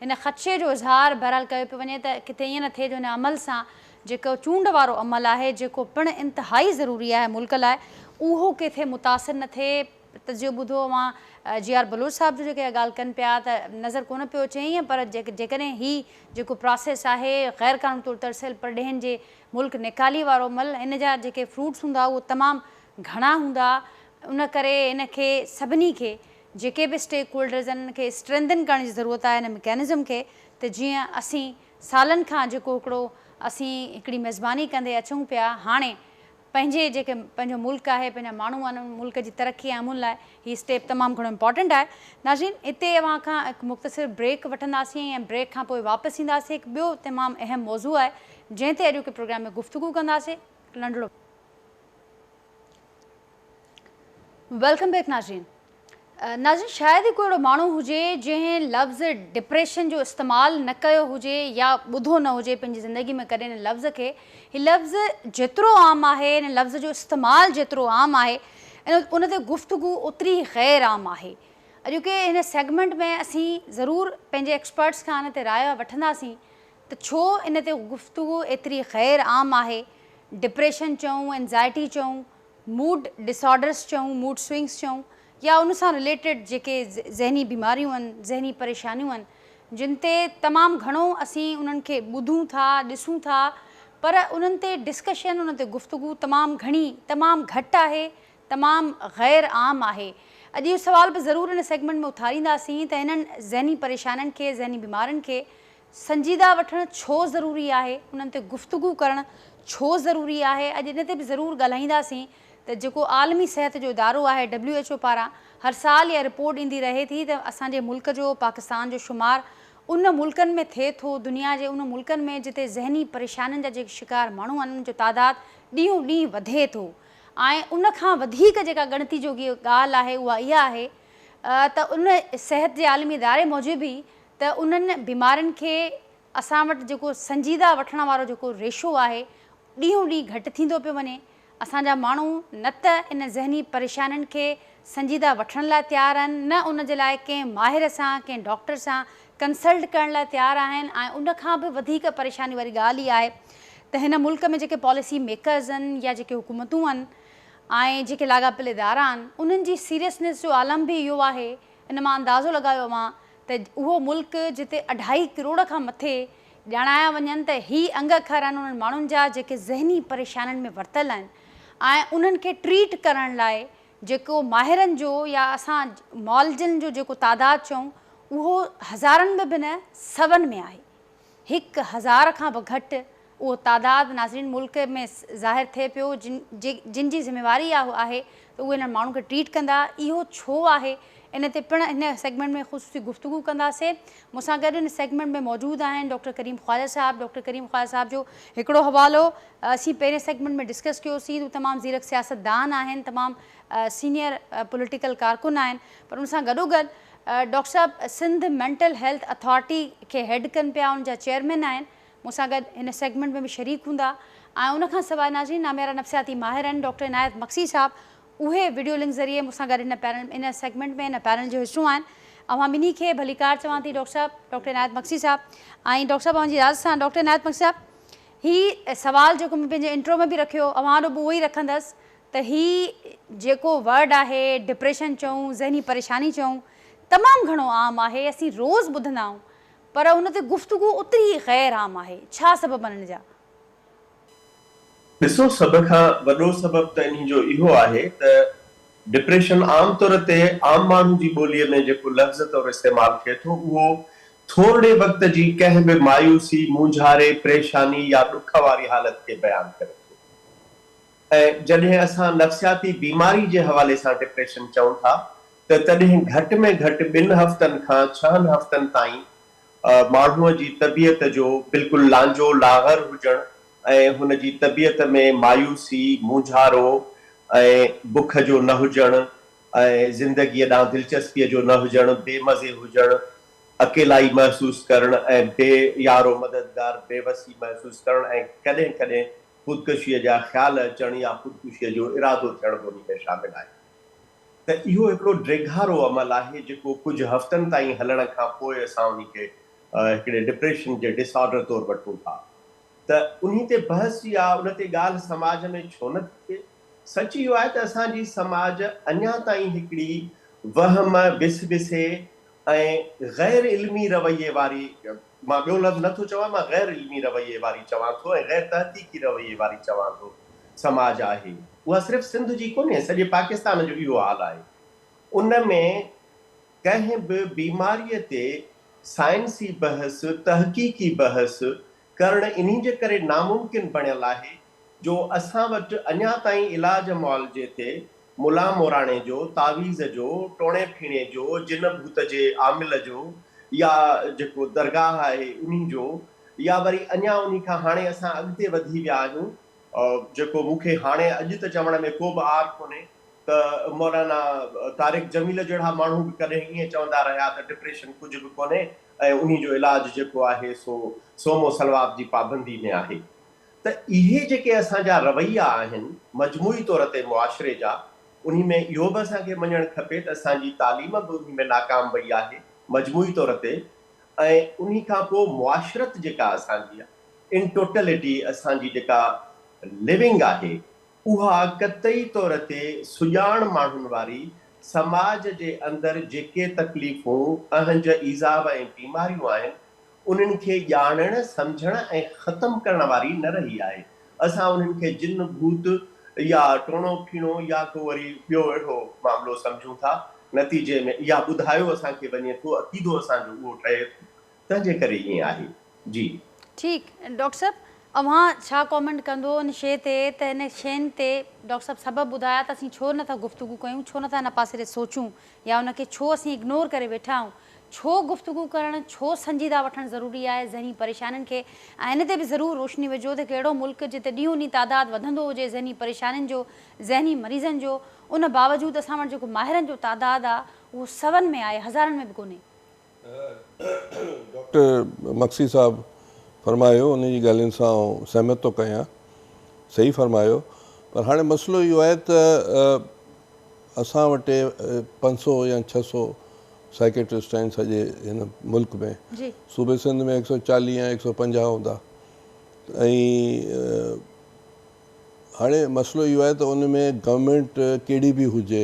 ان خدشي جو اظهار بهرحال ڪيو پيو وڃي ته ڪٿي ائين نه ٿئي جو ان عمل سان جيڪو چونڊ وارو عمل آهي جيڪو پڻ انتهائي ضروري آهي ملڪ لاء اهو ڪٿي متاثر نه ٿئي تجزيو ٻڌو اوهان جي آر بلوچ صاحب جو جيڪي اها ڳالهه ڪن پيا ته نظر ڪونه پيو اچي ائين پر جيڪڏهن هي جيڪو پراسيس آهي غير قانوني طور ترسيل پرڏيهين جي ملڪ نيڪالي وارو عمل ان جا جيڪي فروٽس هوندا اهو تمام گهڻا هوندا ان ڪري ان کي سڀني کي جيڪي به اسٽيڪ هولڊرز آهن ان کي اسٽرينٿن ڪرڻ جي ضرورت آهي ان مڪينزم کي ته جيئن اسين سالن کان جيڪو هڪڙو اسين هڪڙي ميزباني ڪندي اچون پيا هاڻي پنهنجي جيڪي پنهنجو ملڪ آهي پنهنجا ماڻهو آهن ان ملڪ جي ترقي ۽ امن لاء هي اسٽيپ تمام گهڻو امپارٽنٽ آهي ناظرين هتي اوهان کان هڪ مختصر بريڪ وٺنداسين ۽ بريڪ کان پوء واپس اينداسين هڪ ٻيو تمام اهم موضوع آهي جنهن تي اڄوڪي پروگرام ۾ گفتگو ڪنداسين هڪ ننڍڙو welcome back ناظرين ناظرين شايد ئي ڪو اهڙو ماڻهو هجي جنهن لفظ ڊپريشن جو استعمال نه ڪيو هجي يا ٻڌو نه هجي پنهنجي زندگي ۾ ڪڏهن ان لفظ کي. هي لفظ جيترو عام آهي ان لفظ جو استعمال جيترو عام آهي ان تي گفتگو اوتري غير عام آهي. اڄوڪي هن سيگمينٽ ۾ اسين ضرور پنهنجي ايڪسپرٽس کان ان تي راء وٺنداسين ته ڇو ان تي گفتگو ايتري غير عام آهي. ڊپريشن چئون، انزائٽي چئون، موڊ ڊس آرڊرس چئون، موڊ سوئنگس چئون يا ان سان رليٽيڊ جيڪي ذهني بيماريون آهن، ذهني پريشانيون آهن، جن تي تمام گهڻو اسين انهن کي ٻڌون ٿا، ڏسون ٿا پر انهن تي ڊسڪشن، انهن تي گفتگو تمام گهڻي، تمام گهٽ آهي، تمام غير عام آهي. اڄ اهو سوال به ضرور ان سيگمينٽ ۾ اٿارينداسين ته انهن ذهني پريشانين کي، ذهني بيمارين کي سنجيده وٺڻ ڇو ضروري آهي، انهن تي گفتگو ڪرڻ ڇو ضروري آهي، اڄ ان تي به ضرور ڳالهائينداسين ته جيڪو عالمي صحت جو ادارو آهي ڊبليو ايڇ او پاران هر سال اها رپورٽ ايندي رهي ٿي ته اسان جي ملڪ جو پاڪستان جو شمار ان ملڪن ۾ ٿئي ٿو دنيا جي ان ملڪن ۾ جتي ذهني پريشانين جا جيڪي شڪار ماڻهو آهن انهن جو تعداد ڏينهون ڏينهن وڌي ٿو ۽ ان کان وڌيڪ جيڪا ڳڻتي جوڳي ڳالهه آهي اها اها آهي ته ان صحت جي عالمي اداري موجب ئي ته انهن بيمارين کي اسان وٽ جيڪو سنجيده وٺڻ وارو جيڪو ريشو آهي ڏينهون ڏينهن گهٽ ٿيندو پيو وڃي. اسان جا ماڻهو نه ته ان ذهني پريشانين کي سنجيده وٺڻ لاء تيار آهن نه ان جي لاء ڪنهن ماهر سان ڪنهن ڊاڪٽر سان ڪنسلٽ ڪرڻ لاء تيار آهن ۽ ان کان به وڌيڪ پريشاني واري ڳالهه اها آهي ته هن ملڪ ۾ جيڪي پاليسي ميڪرز آهن يا جيڪي حڪومتون آهن ۽ جيڪي لاڳاپيل ادارا آهن انهن جي سيريسنيس جو عالم به اهو آهي ان مان اندازو لڳايو اوهان ته اهو ملڪ جتي اڍائي ڪروڙ کان مٿي ڄاڻايا وڃن ته هي انگ اکر آهن انهن ماڻهن جا جيڪي ذهني پريشانين ۾ ورتل آهن ۽ انهن کي ٽريٽ ڪرڻ لاء جيڪو ماهرن جو يا اسان معالجن جو جيڪو تعداد چئون اهو هزارن ۾ به نه سون ۾ آهي. هڪ هزار کان به گهٽ اهو تعداد ناظرين ملڪ ۾ ظاهر ٿئي پيو جن جن جي ذميواري اها آهي ته اهي انهن ماڻهن کي ٽريٽ ڪندا اهو ڇو آهي ان تي پڻ هن سيگمينٽ ۾ خصوصي گفتگو ڪنداسين مون سان گڏ هن سيگمينٽ ۾ موجود آهن ڊاڪٽر ڪريم خواجه صاحب ڊاڪٽر ڪريم خواجه صاحب جو هڪڙو حوالو اسين پهرين سيگمينٽ ۾ ڊسڪس ڪيوسين هو تمام زيرڪ سياستدان آهن تمام سينيئر پوليٽيڪل ڪارڪن آهن پر ان سان گڏوگڏ ڊاڪٽر صاحب سنڌ مينٽل هيلٿ اٿارٽي کي هيڊ ڪن پيا ان جا چيئرمين آهن مون سان گڏ هن سيگمينٽ ۾ به شريڪ هوندا ۽ ان کان سواء ناظرين ناميارا نفسياتي ماهر آهن ڊاڪٽر عنايت مگسي صاحب اهي وڊيو لنڪ ذريعي مون سان گڏ هن پينل هن سيگمينٽ ۾ هن پينل جو حصو آهن اوهان ٻنهي کي ڀليڪار چوان ٿي ڊاڪٽر صاحب ڊاڪٽر عنايت مگسي صاحب ۽ ڊاڪٽر صاحب اوهان جي اجازت سان ڊاڪٽر عنايت مگسي صاحب هي سوال جيڪو مون پنهنجي انٽرو ۾ به رکيو اوهان آڏو به اهو ئي رکندس ته هي جيڪو ورڊ آهي ڊپريشن چئون ذهني پريشاني چئون تمام گهڻو عام آهي اسين روز ٻڌندا آهيون پر ان تي گفتگو اوتري ئي غير عام آهي ڇا سبب آهن ان جا؟ ڏسو سڀ کان وڏو سبب ته انهي جو اهو آهي ته ڊپريشن عام طور تي عام ماڻهو جي ٻوليء ۾ جيڪو لفظ طور استعمال ٿئي ٿو اهو ٿورڙي وقت جي ڪنهن به مايوسي، مونجهاري، پريشاني يا ڏک واري حالت کي بيان ڪري ٿو. ۽ جڏهن اسان نفسياتي بيماري جي حوالي سان ڊپريشن چئون ٿا ته تڏهن گهٽ ۾ گهٽ ٻن هفتن کان ڇهن هفتن تائين ماڻهوء جي طبيعت جو بلڪل لانجو لاغر هجڻ ۽ هن جي طبيعت ۾ مايوسي، مونجهارو ۽ بک جو نه هجڻ ۽ زندگيء ڏانهن دلچسپيء جو نه هجڻ، بي مزي هجڻ، اڪيلائي محسوس ڪرڻ ۽ بي يار و مددگار بيوسي محسوس ڪرڻ ۽ ڪڏهن ڪڏهن خودڪشيء جا خيال اچڻ يا خودڪشيء جو ارادو ٿيڻ به انهي ۾ شامل آهي ته اهو هڪڙو ڊيگهارو عمل آهي جيڪو ڪجهه هفتن تائين هلڻ کان پوء اسان انهي کي هڪڙي ڊپريشن جي ڊس آرڊر طور وٺون ٿا ته انهي تي بحث يا ان تي ڳالهه سماج ۾ ڇو نه ٿي ٿئي؟ سچ اهو آهي ته اسان جي سماج اڃا تائين هڪڙي وهم، وسوسي ۽ غير علمي رويي واري مان ٻيو لفظ نه ٿو چوان، مان غير علمي رويي واري چوان ٿو ۽ غير تحقيقي رويي واري چوان ٿو، سماج آهي. اها صرف سنڌ جي ڪونهي، سڄي پاڪستان جو اهو حال آهي. ان ۾ ڪنهن به بيماريء تي سائنسي بحث، تحقيقي بحث ڪرڻ انهي جي ڪري ناممڪن بڻيل آهي جو اسان وٽ اڃا تائين علاج معالجي تي ملان موراڻي جو، تعويذ جو، ٽوڻي ڦيڻي جو، جن ڀوت جي عامل جو يا جيڪو درگاهه آهي انهي جو يا وري اڃا انهي کان هاڻي اسان اڳتي وڌي ويا آهيون جيڪو مون کي هاڻي اڄ ته چوڻ ۾ ڪو به عار ڪونهي ته مولانا طارق جميل جهڙا ماڻهو به ڪڏهن ائين چوندا رهيا ته ڊپريشن ڪجهه به ڪونهي ۽ انهي جو علاج جيڪو آهي سو صوم و صلوات جي پابندي ۾ آهي. ته اهي جيڪي اسان جا رويا آهن مجموعي طور تي معاشري جا انهي ۾ اهو به اسان کي مڃڻ کپي ته اسان جي تعليم به انهي ۾ ناڪام وئي آهي مجموعي طور تي ۽ انهي کان پوء معاشرت جيڪا اسان جي ان ٽوٽلٽي اسان جي جيڪا لونگ آهي اها قطعي طور تي سڄاڻ ماڻهن واري سماج جي اندر جيڪي تڪليفون، اهنج، ايذاء ۽ بيماريون آهن انهن کي ڄاڻڻ، سمجهڻ ۽ ختم ڪرڻ واري نه رهي آهي. اسان انهن کي جن، ڀوت يا ٽوڻو ڦيڻو يا ڪو وري ٻيو اهڙو معاملو سمجهون ٿا. نتيجي ۾ اها ٻڌايو اسان کي وڃي ٿو، عقيدو اسان جو اهو ٺهي ٿو، تنهن جي ڪري ائين آهي. جي. ٺيڪ ڊاڪٽر صاحب اوهان ڇا ڪامينٽ ڪندو ان شيء تي ته ان شين تي ڊاڪٽر صاحب سبب ٻڌايا ته اسين ڇو نه ٿا گفتگو ڪيون ڇو نه ٿا ان پاسي ڏي سوچون يا ان کي ڇو اسين اگنور ڪري ويٺا آهيون ڇو گفتگو ڪرڻ، ڇو سنجيده وٺڻ ضروري آهي ذهني پريشانين کي ۽ ان تي به ضرور روشني وجهو ته هڪ اهڙو ملڪ جتي ڏينهون ڏينهن تعداد وڌندو هجي ذهني پريشانين جو، ذهني مريضن جو، ان باوجود اسان وٽ جيڪو ماهرن جو تعداد آهي اهو سون ۾ آهي هزارن ۾ به ڪونهي. ڊاڪٽر مگسي صاحب فرمايو ان جي ڳالهين سان آئون سهمت ٿو ڪيان صحيح فرمايو پر هاڻي مسئلو اهو آهي ته اسان وٽ 500 يا 600 سائيڪيٽرسٽ آهن سڄي هن ملڪ ۾. صوبي سنڌ ۾ 140 يا 150 هوندا ۽ هاڻي مسئلو اهو آهي ته ان ۾ گورنمينٽ ڪهڙي به هجي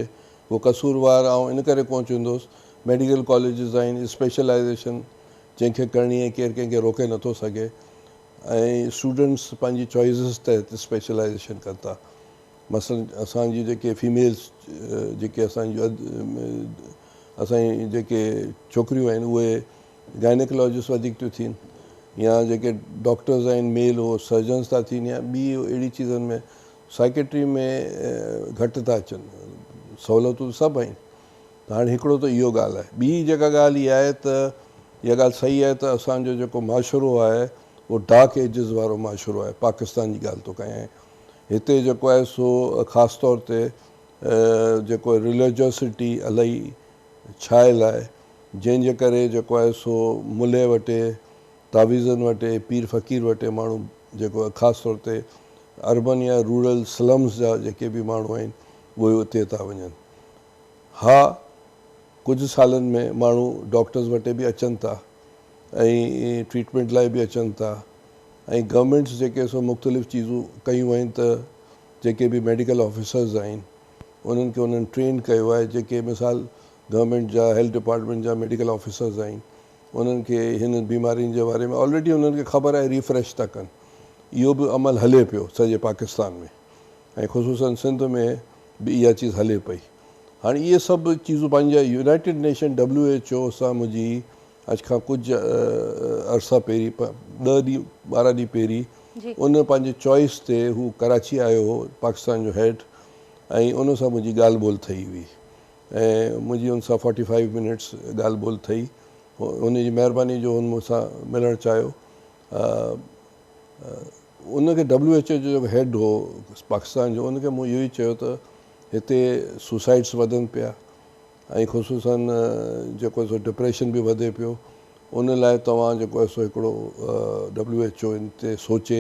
اهو قصوروار آئون ان ڪري ڪونه چوندس. ميڊيڪل ڪاليجز آهن، اسپيشلائيزيشن جنهن کي ڪرڻي آهي ڪير ڪنهن کي روڪي نٿو سگهي ۽ اسٽوڊنٽس پنهنجي چوائسز تحت اسپيشلائيزيشن ڪن ٿا. مثلاً اسان جي جيڪي فيميلز جيڪي اسان جون اسان جي جيڪي ڇوڪريون آهن اهي گائنيڪالاجسٽ وڌيڪ ٿيون ٿين يا جيڪي ڊاڪٽرز آهن ميل اهو سرجنز ٿا ٿين يا ٻي اهڙي چيزن ۾ سائيڪيٽري ۾ گهٽ ٿا اچن. سهولتون ته سڀ آهن. ته هاڻي هڪڙو ته اهو ڳالهه آهي. ٻي جيڪا ڳالهه اها آهي ته اها ڳالهه صحيح آهي ته اسان جو جيڪو معاشرو آهي اهو ڊارڪ ايجز وارو معاشرو آهي. پاڪستان جي ڳالهه ٿو ڪيان. هتي جيڪو آهي سو خاص طور تي جيڪو رليجوسٽي الاهي ڇانيل آهي جنهن جي ڪري جيڪو آهي سو ملي وٽي، تعويذن وٽي، پير فقير وٽي ماڻهو جيڪو خاص طور تي اربن يا رورل سلمز جا جيڪي به ماڻهو آهن اهي اتي ٿا وڃن. ها ڪجهه سالن ۾ ماڻهو ڊاڪٽرز وٽي به اچن ٿا ۽ ٽريٽمينٽ لاء به اچن ٿا ۽ گورنمينٽس جيڪي سو مختلف چيزون ڪيون آهن ته جيڪي به ميڊيڪل آفيسرز آهن انهن کي انهن ٽرين ڪيو آهي جيڪي مثال گورنمينٽ جا هيلٿ ڊپارٽمينٽ جا ميڊيڪل آفيسرز آهن انهن کي هن بيمارين جي باري ۾ آلريڊي انهن کي خبر آهي ريفريش ٿا ڪن اهو به عمل هلي پيو سڄي پاڪستان ۾ ۽ خصوصا سنڌ ۾ به اها چيز هلي پئي هاڻي اهي سڀ چيزون پنهنجا united nation W H O سان منهنجي اڄ کان ڪجهه عرصا پهرين ڏهه ڏينهن 12 ڏينهن پهرين ان پنهنجي چوائس تي هو ڪراچي آيو هو پاڪستان جو هيڊ ۽ ان سان منهنجي ڳالهه ٻولهه ٿي هئي ۽ منهنجي ان سان 45 منٽس ڳالهه ٻولهه ٿي. ان جي مهرباني جو هن مون سان ملڻ چاهيو. ان کي ڊبليو ايڇ او جو جيڪو هيڊ هو پاڪستان جو ان کي مون اهو ئي چيو ته هتي سوسائيڊس وڌن پيا ۽ خصوصا جيڪو سو ڊپريشن به وڌي پيو ان لاء توهان جيڪو آهي سو هڪڙو ڊبليو ايڇ او ان تي سوچي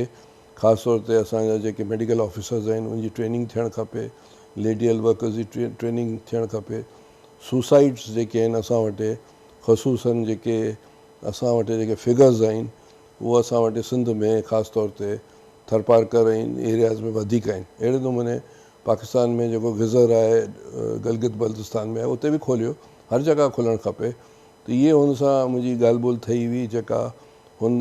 خاص طور تي اسان جا جيڪي ميڊيڪل آفيسرز آهن ان جي ٽريننگ ٿيڻ کپي ليڊي هيلٿ ورڪرز جي ٽريننگ ٿيڻ کپي سوسائيڊس جيڪي آهن اسان وٽ خصوصا جيڪي اسان وٽ جيڪي فگرز آهن اهو اسان وٽ سنڌ ۾ خاص طور تي ٿرپارڪر ۽ ايرياز ۾ وڌيڪ آهن اهڙي نموني پاڪستان ۾ جيڪو غذر آهي گلگت بلتستان ۾ آهي اتي به کوليو هر جڳهه کولڻ کپي ته اهي هن سان منهنجي ڳالهه ٻولهه ٿي هئي جيڪا هن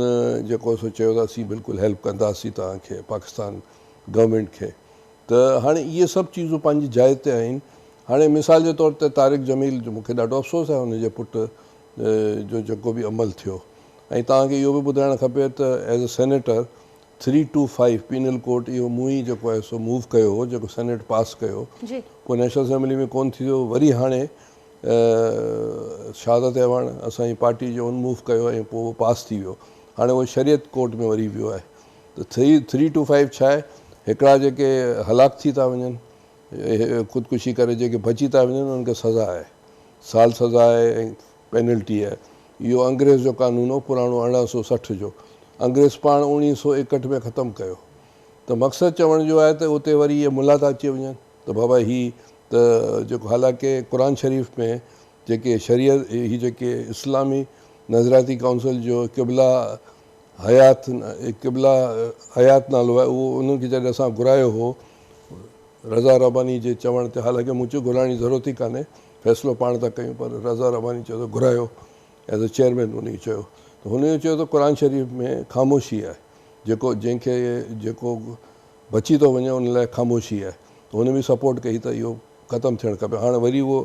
جيڪو سو چيو ته اسين بلڪل هيلپ ڪنداسين توهان کي پاڪستان گورنمينٽ کي ته هاڻي اهي سڀ چيزون پنهنجي جاء تي آهن هاڻي مثال جي طور تي طارق جميل جو مون کي ڏاڍو افسوس آهي هن جي پٽ جو جيڪو به عمل ٿيو ۽ توهان کي اهو به ٻڌائڻ کپي ته as a senator three two five penal code اهو مون ئي جيڪو آهي سو موو ڪيو هو جيڪو سينيٽ پاس ڪيو پوء نيشنل اسيمبلي ۾ ڪونه ٿيو وري هاڻي شهادت اعواڻ اسان جي پارٽي جو ان موو ڪيو ۽ پوء اهو پاس ٿي ويو هاڻي اهو شريعت ڪورٽ ۾ وري ويو آهي ته ٿري ٽو فائيو ڇا آهي هڪڙا جيڪي هلاڪ ٿي ٿا وڃن خودڪشي ڪري جيڪي بچي ٿا وڃن انهن کي سزا آهي سال سزا آهي ۽ پينلٽي آهي. اهو انگريز جو قانون هو پراڻو 1860 جو. انگريز پاڻ 1961 ۾ ختم ڪيو. ته مقصد چوڻ جو آهي ته اتي وري اهي ملا ٿا اچي وڃن ته بابا هي ته جيڪو حالانڪه قرآن شريف ۾ جيڪي شريعت هي جيڪي اسلامي نظرياتي ڪائونسل جو قبله حيات قبله حيات نالو آهي اهو انهن کي جڏهن اسان گهرايو هو رضا رباني جي چوڻ تي حالانڪه مون چيو گهرائڻ جي ضرورت ئي ڪانهي فيصلو پاڻ ٿا ڪيون پر رضا رباني چيو ته گهرايو ايز اي چيئرمين ان کي چيو ته هن اهو چيو ته قرآن شريف ۾ خاموشي آهي جيڪو جنهن کي جيڪو بچي ٿو وڃي ان لاء خاموشي آهي ته هن به سپورٽ ڪئي ته اهو ختم ٿيڻ کپي هاڻ وري اهو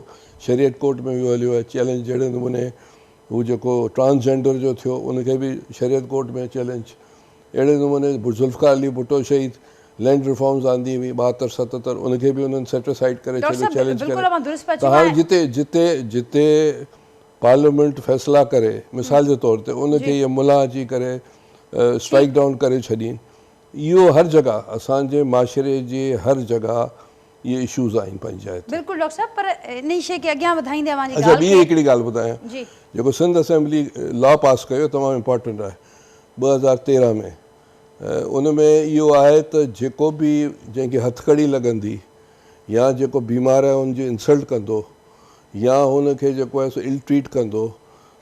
شريعت ڪورٽ ۾ ويو هليو آهي چئلينج جهڙي نموني هو جيڪو ٽرانس جينڊر جو ٿيو ان کي به شريعت ڪورٽ ۾ چئلينج اهڙي نموني ذوالفقار علي ڀٽو شهيد لينڊ ريفارمز آندي هئي 72 77 ان کي به انهن سيٽ اسائيڊ ڪري ڇڏيو چئلينج ڪري ته هاڻي جتي جتي جتي پارليامينٽ فيصلا ڪري مثال جي طور تي ان کي اهي ملا اچي ڪري اسٽرائيڪ ڊائون ڪري ڇڏين اهو هر جڳهه اسان جي معاشري جي هر جڳهه اهي اشوز آهن پنهنجي جاء تي. بلڪل ڊاڪٽر صاحب پر انهي شيء کي اڳيان وڌائيندي اوهان جي ڳالهه کي. اڇا ٻي هڪڙي ڳالهه ٻڌايان جيڪو سنڌ اسيمبلي لا پاس ڪيو تمام امپارٽنٽ آهي 2013 ۾ ان ۾ اهو آهي ته جيڪو به جنهن کي هٿڪڙي لڳندي يا جيڪو بيمار آهي ان جي انسلٽ ڪندو يا هن کي جيڪو آهي سو ال ٽريٽ ڪندو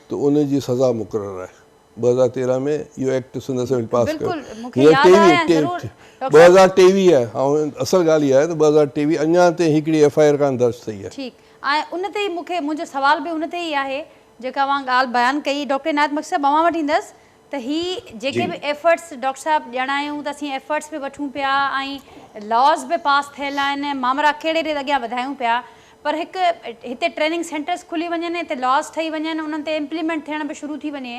ته ان جي سزا مقرر آهي. 2013 ۾ اهو ايڪٽ سنڌ اسيمبلي پاس ڪيو. بلڪل مون کي ياد آهي ۽ ضرور ڊاڪٽر صاحب. 2023 آهي ۽ اصل ڳالهه اها آهي ته 2023 اڃا تائين هڪڙي ايف I R ڪانه درج ٿي آهي. ٺيڪ ۽ ان تي ئي مون کي منهنجو سوال به ان تي ئي آهي جيڪا اوهان ڳالهه بيان ڪئي ڊاڪٽر عنايت مگسي صاحب اوهان وٽ ايندس ته هي جيڪي به ايفرٽس ڊاڪٽر صاحب ڄاڻايون ته اسين ايفرٽس به وٺون پيا ۽ لاز به پاس ٿيل آهن مامرا ڪهڙي ريت اڳيان وڌايون پيا پر هڪ هتي ٽريننگ سينٽرز کلي وڃن هتي لاز ٺهي وڃن انهن تي امپليمينٽ ٿيڻ به شروع ٿي وڃي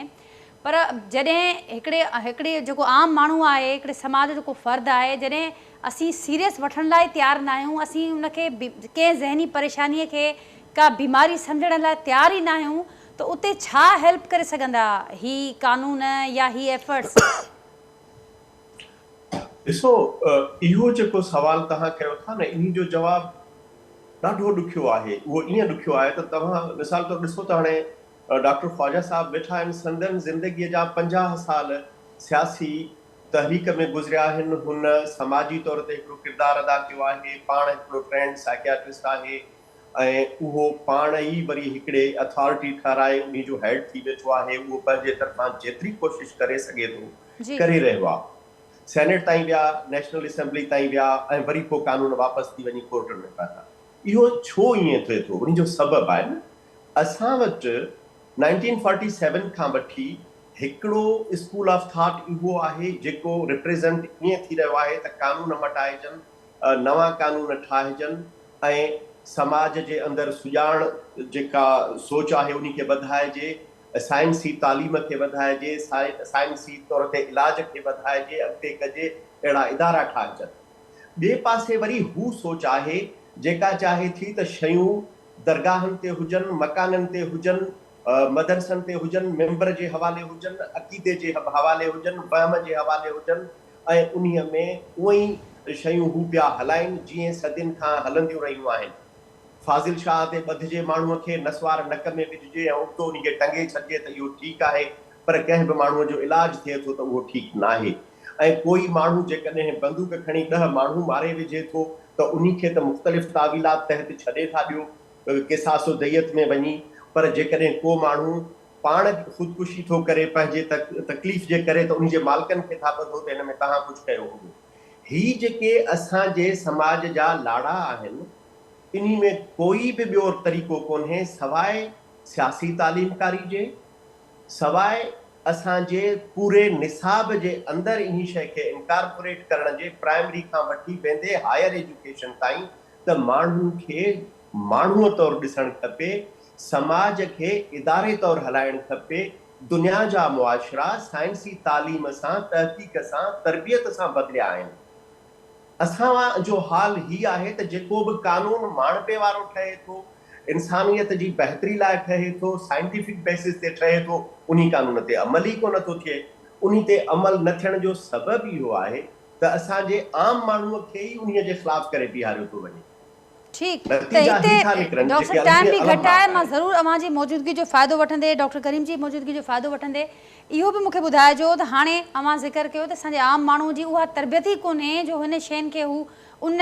پر جڏهن هڪڙي هڪڙي جيڪو عام ماڻهو آهي هڪڙي سماج جو ڪو فرد آهي جڏهن اسين سيريس وٺڻ لاء تيار ناهيون اسين ان کي ڪنهن ذهني پريشاني کي ڪا بيماري سمجهڻ لاء تيار ئي ناهيون ته اتي ڇا هيلپ ڪري سگهندا هي قانون يا هي ايفرٽس؟ ڏسو اهو جيڪو سوال توهان ڪيو ٿا نه انهي جو جواب ڏاڍو ڏکيو آهي اهو ائين ڏکيو آهي ته توهان مثال طور ڏسو ته هاڻي ڊاڪٽر خواجه صاحب ويٺا آهن سندن زندگي جا 50 سال سياسي تحريڪ ۾ گذريا آهن هن سماجي طور تي هڪڙو ڪردار ادا ڪيو آهي پاڻ هڪڙو ٽرينڊ سائڪياٽرسٽ آهي ۽ اهو پاڻ ئي وري هڪڙي اٿارٽي ٺهرائي انهي جو هيڊ ٿي ويٺو آهي، اهو پنهنجي طرفان جيتري ڪوشش ڪري سگهي ٿو ڪري رهيو آهي. سينيٽ تائين ويا، نيشنل اسيمبلي تائين ويا ۽ وري پوء قانون واپس ٿي وڃي ڪورٽن ۾ پهتا. اهو ڇو ائين ٿئي ٿو؟ انهي جو سبب آهي نه اسان وٽ نائنٽين فورٽي سيون کان وٺي هڪڙو اسڪول آف ٿاٽ اهو آهي جيڪو ريپريزنٽ ائين ٿي رهيو آهي ته قانون مٽائجن، نوان قانون ٺاهجن ۽ سماج جي اندر سڄاڻ جيڪا سوچ آهي انهي کي وڌائجي، سائنسي تعليم کي وڌائجي، سائنسي طور تي علاج کي وڌائجي، اڳتي ڪجي، اهڙا ادارا ٺاهجن. ٻئي پاسي وري هو سوچ آهي جيڪا چاهي ٿي ته شيون درگاهن تي هجن، مڪانن تي هجن، مدرسن تي هجن، ممبر جي حوالي هجن، عقيدي جي حوالي هجن، وهم جي حوالي هجن، ۽ انهيء ۾ اونئين شيون هو پيا هلائين، جيئن صدين کان هلنديون رهيون آهن. فاضل شاهه تي ٻڌجي ماڻهوء کي نسوار نڪ ۾ وجهجي ۽ ابتو انهي کي ٽنگي ڇڏجي ته اهو ٺيڪ آهي، پر ڪنهن به ماڻهوء جو علاج ٿئي ٿو ته اهو ٺيڪ ناهي ۽ ڪوئي ماڻهو جيڪڏهن بندوق کڻي ڏهه ماڻهو ماري وجهي ٿو ته انهي کي ته مختلف تاويلات تحت ڇڏي ٿا ڏيو، قصاص و ديت ۾ وڃي، پر جيڪڏهن ڪو ماڻهو پاڻ خودڪشي ٿو ڪري پنهنجي تڪليف جي ڪري ته انهي جي مالڪن کي ٿا ٻڌو ته هن ۾ توهان ڪجهه ڪيو هوندو. هي جيڪي اسان جي سماج جا لاڙا آهن انهي ۾ ڪوئي به ٻيو طريقو ڪونهي سواء سياسي تعليم ڪاري جي، سواء اسان جي پوري نصاب جي اندر انهي شيء کي انڪارپوريٽ ڪرڻ جي پرائمري کان وٺي ويندي هائير ايجوڪيشن تائين ته ماڻهن کي ماڻهوء طور ڏسڻ کپي، سماج کي اداري طور هلائڻ کپي، دنيا جا معاشرا سائنسي تعليم سان، تحقيق سان، تربيت سان بدليا آهن. اسان جو حال هي آهي ته جيڪو به قانون ماڻهپي وارو ٺهي ٿو، انسانيت جي بهتري لاء ٺهي ٿو، سائنٽيفڪ بيسز تي ٺهي ٿو، انهي قانون تي عمل ئي ڪونه ٿو ٿئي. انهي تي عمل نه ٿيڻ جو سبب اهو آهي ته اسان جي عام ماڻهوء کي ئي انهي جي خلاف ڪري بيهاريو ٿو وڃي. ٺيڪ ته هتي ڊاڪٽر صاحب ٽائيم به گهٽ آهي مان ضرور اوهان جي موجودگي جو فائدو وٺندي ڊاڪٽر ڪريم جي موجودگي جو فائدو وٺندي اهو به مون کي ٻڌائجو ته هاڻي اوهان ذڪر ڪيو ته اسان جي عام ماڻهو جي اها تربيت ئي ڪونهي جو هن شين کي هو ان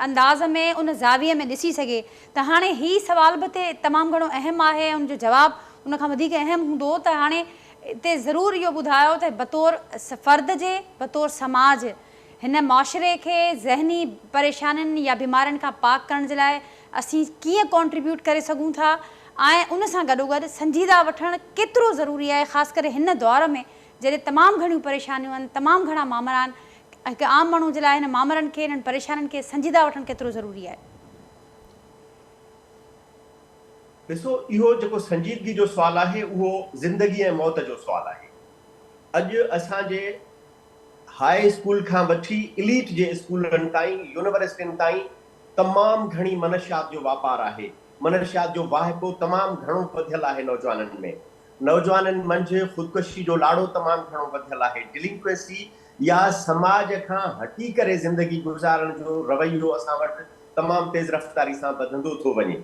انداز ۾ ان زاويي ۾ ڏسي سگهي ته هاڻي هي سوال به ته تمام گهڻو اهم آهي ۽ ان جو جواب ان کان وڌيڪ اهم هوندو ته هاڻي هتي ضرور اهو ٻڌايو ته بطور فرد جي بطور سماج هن معاشري کي ذهني پريشانين يا بيمارين کان پاڪ ڪرڻ جي لاء اسين ڪيئن ڪنٽريبيوٽ ڪري سگهون ٿا ۽ ان سان گڏوگڏ سنجيده وٺڻ ڪيترو ضروري آهي خاص ڪري هن دور ۾ جڏهن تمام گهڻيون پريشانيون آهن تمام گهڻا مامرا آهن هڪ عام ماڻهو جي لاء هن مامرن کي انهن پريشانين کي سنجيده وٺڻ ڪيترو ضروري آهي. ڏسو اهو جيڪو سنجيدگي جو سوال آهي اهو زندگي ۽ موت جو سوال آهي. اڄ اسان جي هاء اسڪول کان وٺي اليٽ جي اسڪولن تائين، يونيورسٽين تائين تمام گهڻي منشيات جو واپار آهي. منشيات جو واهپو تمام گهڻو وڌيل آهي نوجوانن ۾. نوجوانن منجهه خودڪشي جو لاڙو تمام گهڻو وڌيل آهي. ڊلنڪوئنسي يا سماج کان هٽي ڪري زندگي گذارڻ جو رويو اسان وٽ تمام تيز رفتاري سان وڌندو ٿو وڃي.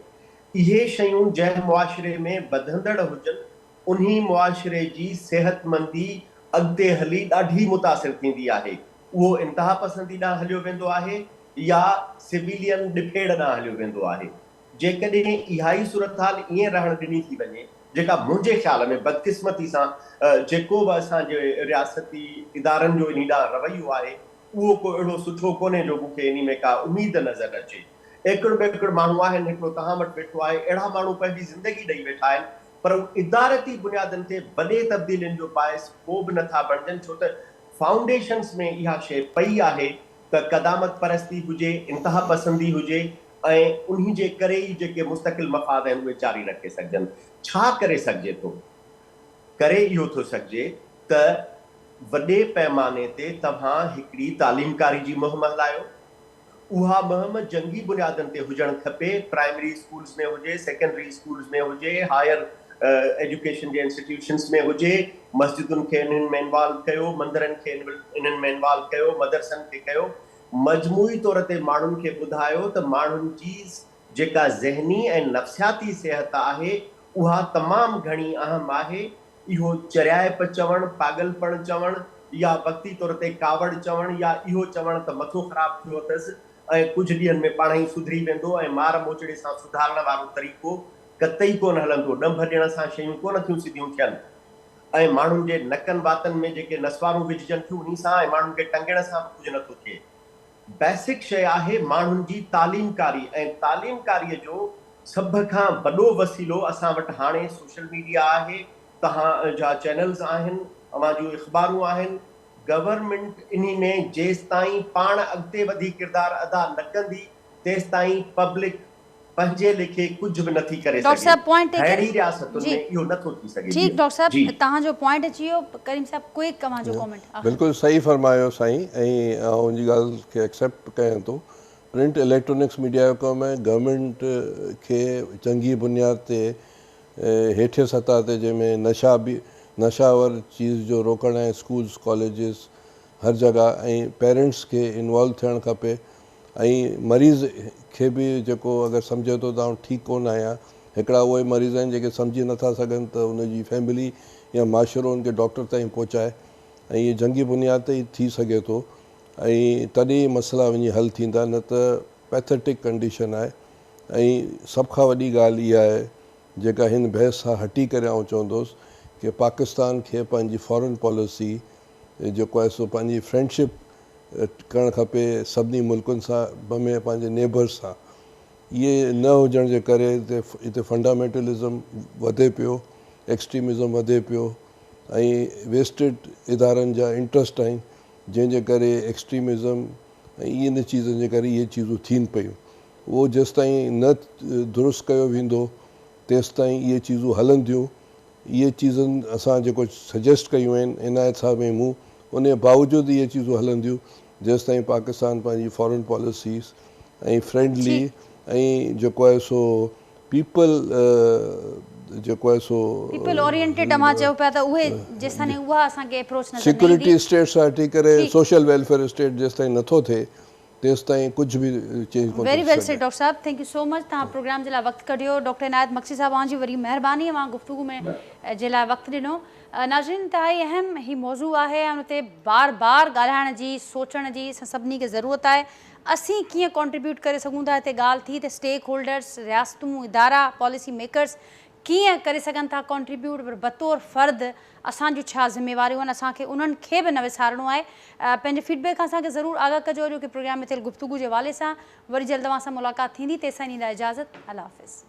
اهي شيون جنهن معاشري ۾ وڌندڙ هجن انهي معاشري جي صحتمندي اڳتي هلي ڏاڍي متاثر ٿيندي آهي. اهو انتهاپسندي ڏانهن هليو ويندو آهي يا سويلين ڏڦيڙ ڏانهن هليو ويندو آهي. جيڪڏهن اها ئي صورتحال ائين رهڻ ڏني ٿي وڃي، جيڪا منهنجي خيال ۾ بدقسمتي سان جيڪو به اسان جي رياستي ادارن جو انهي ڏانهن رويو آهي، اهو ڪو اهڙو سٺو ڪونهي جو مون کي انهي ۾ ڪا اميد نظر اچي. ايڪڙ ٻيڪڙ ماڻهو آهن، هڪڙو توهان وٽ ويٺو آهي، اهڙا ماڻهو پنهنجي زندگي ڏئي ويٺا آهن، پر هو ادارتي بنيادن تي وڏي تبديلين جو باعث ڪو به نٿا بڻجن، ڇو ته فائونڊيشنز ۾ اها شيء پئي آهي ته قدامت پرستي هجي، انتها پسندي هجي ۽ انهي جي ڪري ئي جيڪي مستقل مفاد آهن اهي جاري رکي سگهجن. ڇا ڪري سگهجي ٿو؟ ڪري اهو ٿو سگهجي ته وڏي پئماني تي توهان هڪڙي تعليمڪاري جي مهم هلايو. اها مهم جنگي بنيادن تي هجڻ کپي، پرائمري اسڪولز ۾ هجي، سيڪنڊري اسڪولز ۾ هجي، هائير ايجوڪيشن جي انسٽيٽيوشنز ۾ هجي، مسجدن کي انهن ۾ انوالو ڪيو، مندرن کي انهن ۾ انوالو ڪيو، مدرسن کي ڪيو، مجموعي طور تي ماڻهن کي ٻڌايو ته ماڻهن جي جيڪا ذهني ۽ نفسياتي صحت آهي اها تمام گهڻي اهم آهي، اهو چريائپ چوڻ، پاڳلپڻ چوڻ يا وقتي طور تي ڪاوڙ چوڻ يا اهو چوڻ ته مٿو خراب ٿيو اٿس ۽ ڪجهه ڏينهن ۾ پاڻهئي سڌري ويندو ۽ مار موچڙي سان سڌارڻ وارو طريقو قطعي ڪونه هلندو، ڏنڀ ڏيڻ سان شيون ڪونه ٿيون سڌيون ٿين ۽ ماڻهن جي نڪن واتن ۾ جيڪي نسوارون وجهجن ٿيون انهي سان ۽ ماڻهن کي ٽنگڻ سان به ڪجهه نٿو ٿئي. بيسڪ شيء آهي ماڻهن جي تعليمڪاري ۽ تعليمڪاريء جو سڀ کان وڏو وسيلو اسان وٽ هاڻي سوشل ميڊيا آهي، توهان جا چينلز آهن، اوهان جون اخبارون آهن، گورنمينٽ انهي ۾ جيستائين پاڻ اڳتي وڌي ڪردار ادا نه ڪندي تيستائين پبلڪ پنهنجي ليکي ڪجهه به نٿي ڪري ڊاڪٽر سگهي. صاحب پوائنٽ ٽيڪن ههڙي رياستن جي ۾ اهو نٿو ٿي سگهي. ٺيڪ ڊاڪٽر صاحب جي. توهان جو پوائنٽ اچي ويو ڪريم صاحب ڪوئڪ اوهان جو ڪامينٽ آخر. بلڪل صحيح فرمايو سائين ۽ آئون ان جي ڳالهه کي ايڪسيپٽ ڪيان ٿو پرنٽ اليڪٽرانڪس ميڊيا جو ڪم آهي گورنمينٽ کي جنگي بنياد تي هيٺين سطح تي جنهن ۾ نشا به نشا آور چيز جو روڪڻ آهي اسڪولز ڪاليجز هر جڳهه ۽ پيرنٽس کي انوالو ٿيڻ کپي ۽ مريض کي به جيڪو اگر سمجهي ٿو ته آئون ٺيڪ ڪونه آهيان هڪڙا اهي مريض آهن جيڪي سمجهي نٿا سگهن ته ان جي فيملي يا معاشرو ان کي ڊاڪٽر تائين پهچائي ۽ اهي جنگي بنياد تي ئي ٿي سگهي ٿو ۽ تڏهن ئي مسئلا وڃي حل ٿيندا نه ته پيٿيٽڪ ڪنڊيشن آهي ۽ سڀ کان وڏي ڳالهه اها آهي جيڪا هن بحث سان هٽي ڪري آئون چوندس ڪي پاڪستان کي پنهنجي فارن پاليسي جيڪو آهي سو پنهنجي فرينڊشپ ڪرڻ کپي سڀني ملڪن سان ۾ پنهنجي نيبرز سان اهي نه هجڻ جي ڪري هتي فنڊامينٽلزم وڌي پيو ايڪسٽريمزم وڌي پيو ۽ ويسٽيڊ ادارن جا انٽرسٽ آهن جنهن جي ڪري ايڪسٽريمزم ۽ ان چيزن جي ڪري اهي چيزون ٿين پيون اهو جيستائين نه درست ڪيو ويندو تيستائين اهي چيزون هلنديون اهي چيزن اسان جيڪو سجيسٽ ڪيون آهن عنايت صاحب ۽ مون انهي باوجود اهي چيزون هلنديون جيستائين پاڪستان پنهنجي فارن پاليسيز ۽ فرينڊلي ۽ جيڪو آهي سو پيپل جيڪو آهي سو پيپل اورينٽيڊ اوهان چئو پيا ته اهي جيستائين اها اسان کي اپروچ نظر نه ايندي سيڪيورٽي اسٽيٽ سان هٽي ڪري سوشل ويلفيئر اسٽيٽ جيستائين نٿو ٿئي تيستائين ڪجهه به چينج ڪونه ويري ٿو ٿي ويل سيڊ سگهي. ڊاڪٽر صاحب thank you سو مچ توهان پروگرام جي لاء وقت ڪڍيو ڊاڪٽر عنايت مگسي صاحب اوهان جي وري مهرباني اوهان گفتگو ۾ جي لاء وقت ڏنو ناظرين انتهائي اهم هي موضوع آهي ۽ ان تي بار بار ڳالهائڻ جي سوچڻ جي اسان سڀني کي ضرورت آهي اسين ڪيئن ڪنٽريبيوٽ ڪري سگهون ٿا هتي ڳالهه ٿي ته اسٽيڪ هولڊرس رياستون ادارا پاليسي ميڪرس ڪيئن ڪري سگهن ٿا ڪنٽريبيوٽ پر بطور فرد اسان جون ڇا ذميواريون آهن اسان کي انهن کي به نه وسارڻو آهي پنهنجي فيڊ بيڪ کان اسان کي ضرور آگاهه ڪجو اڄوڪي پروگرام ۾ ٿيل گفتگو جي حوالي سان وري جلد اوهان سان ملاقات ٿيندي تيسين ڏيندا اجازت الله حافظ.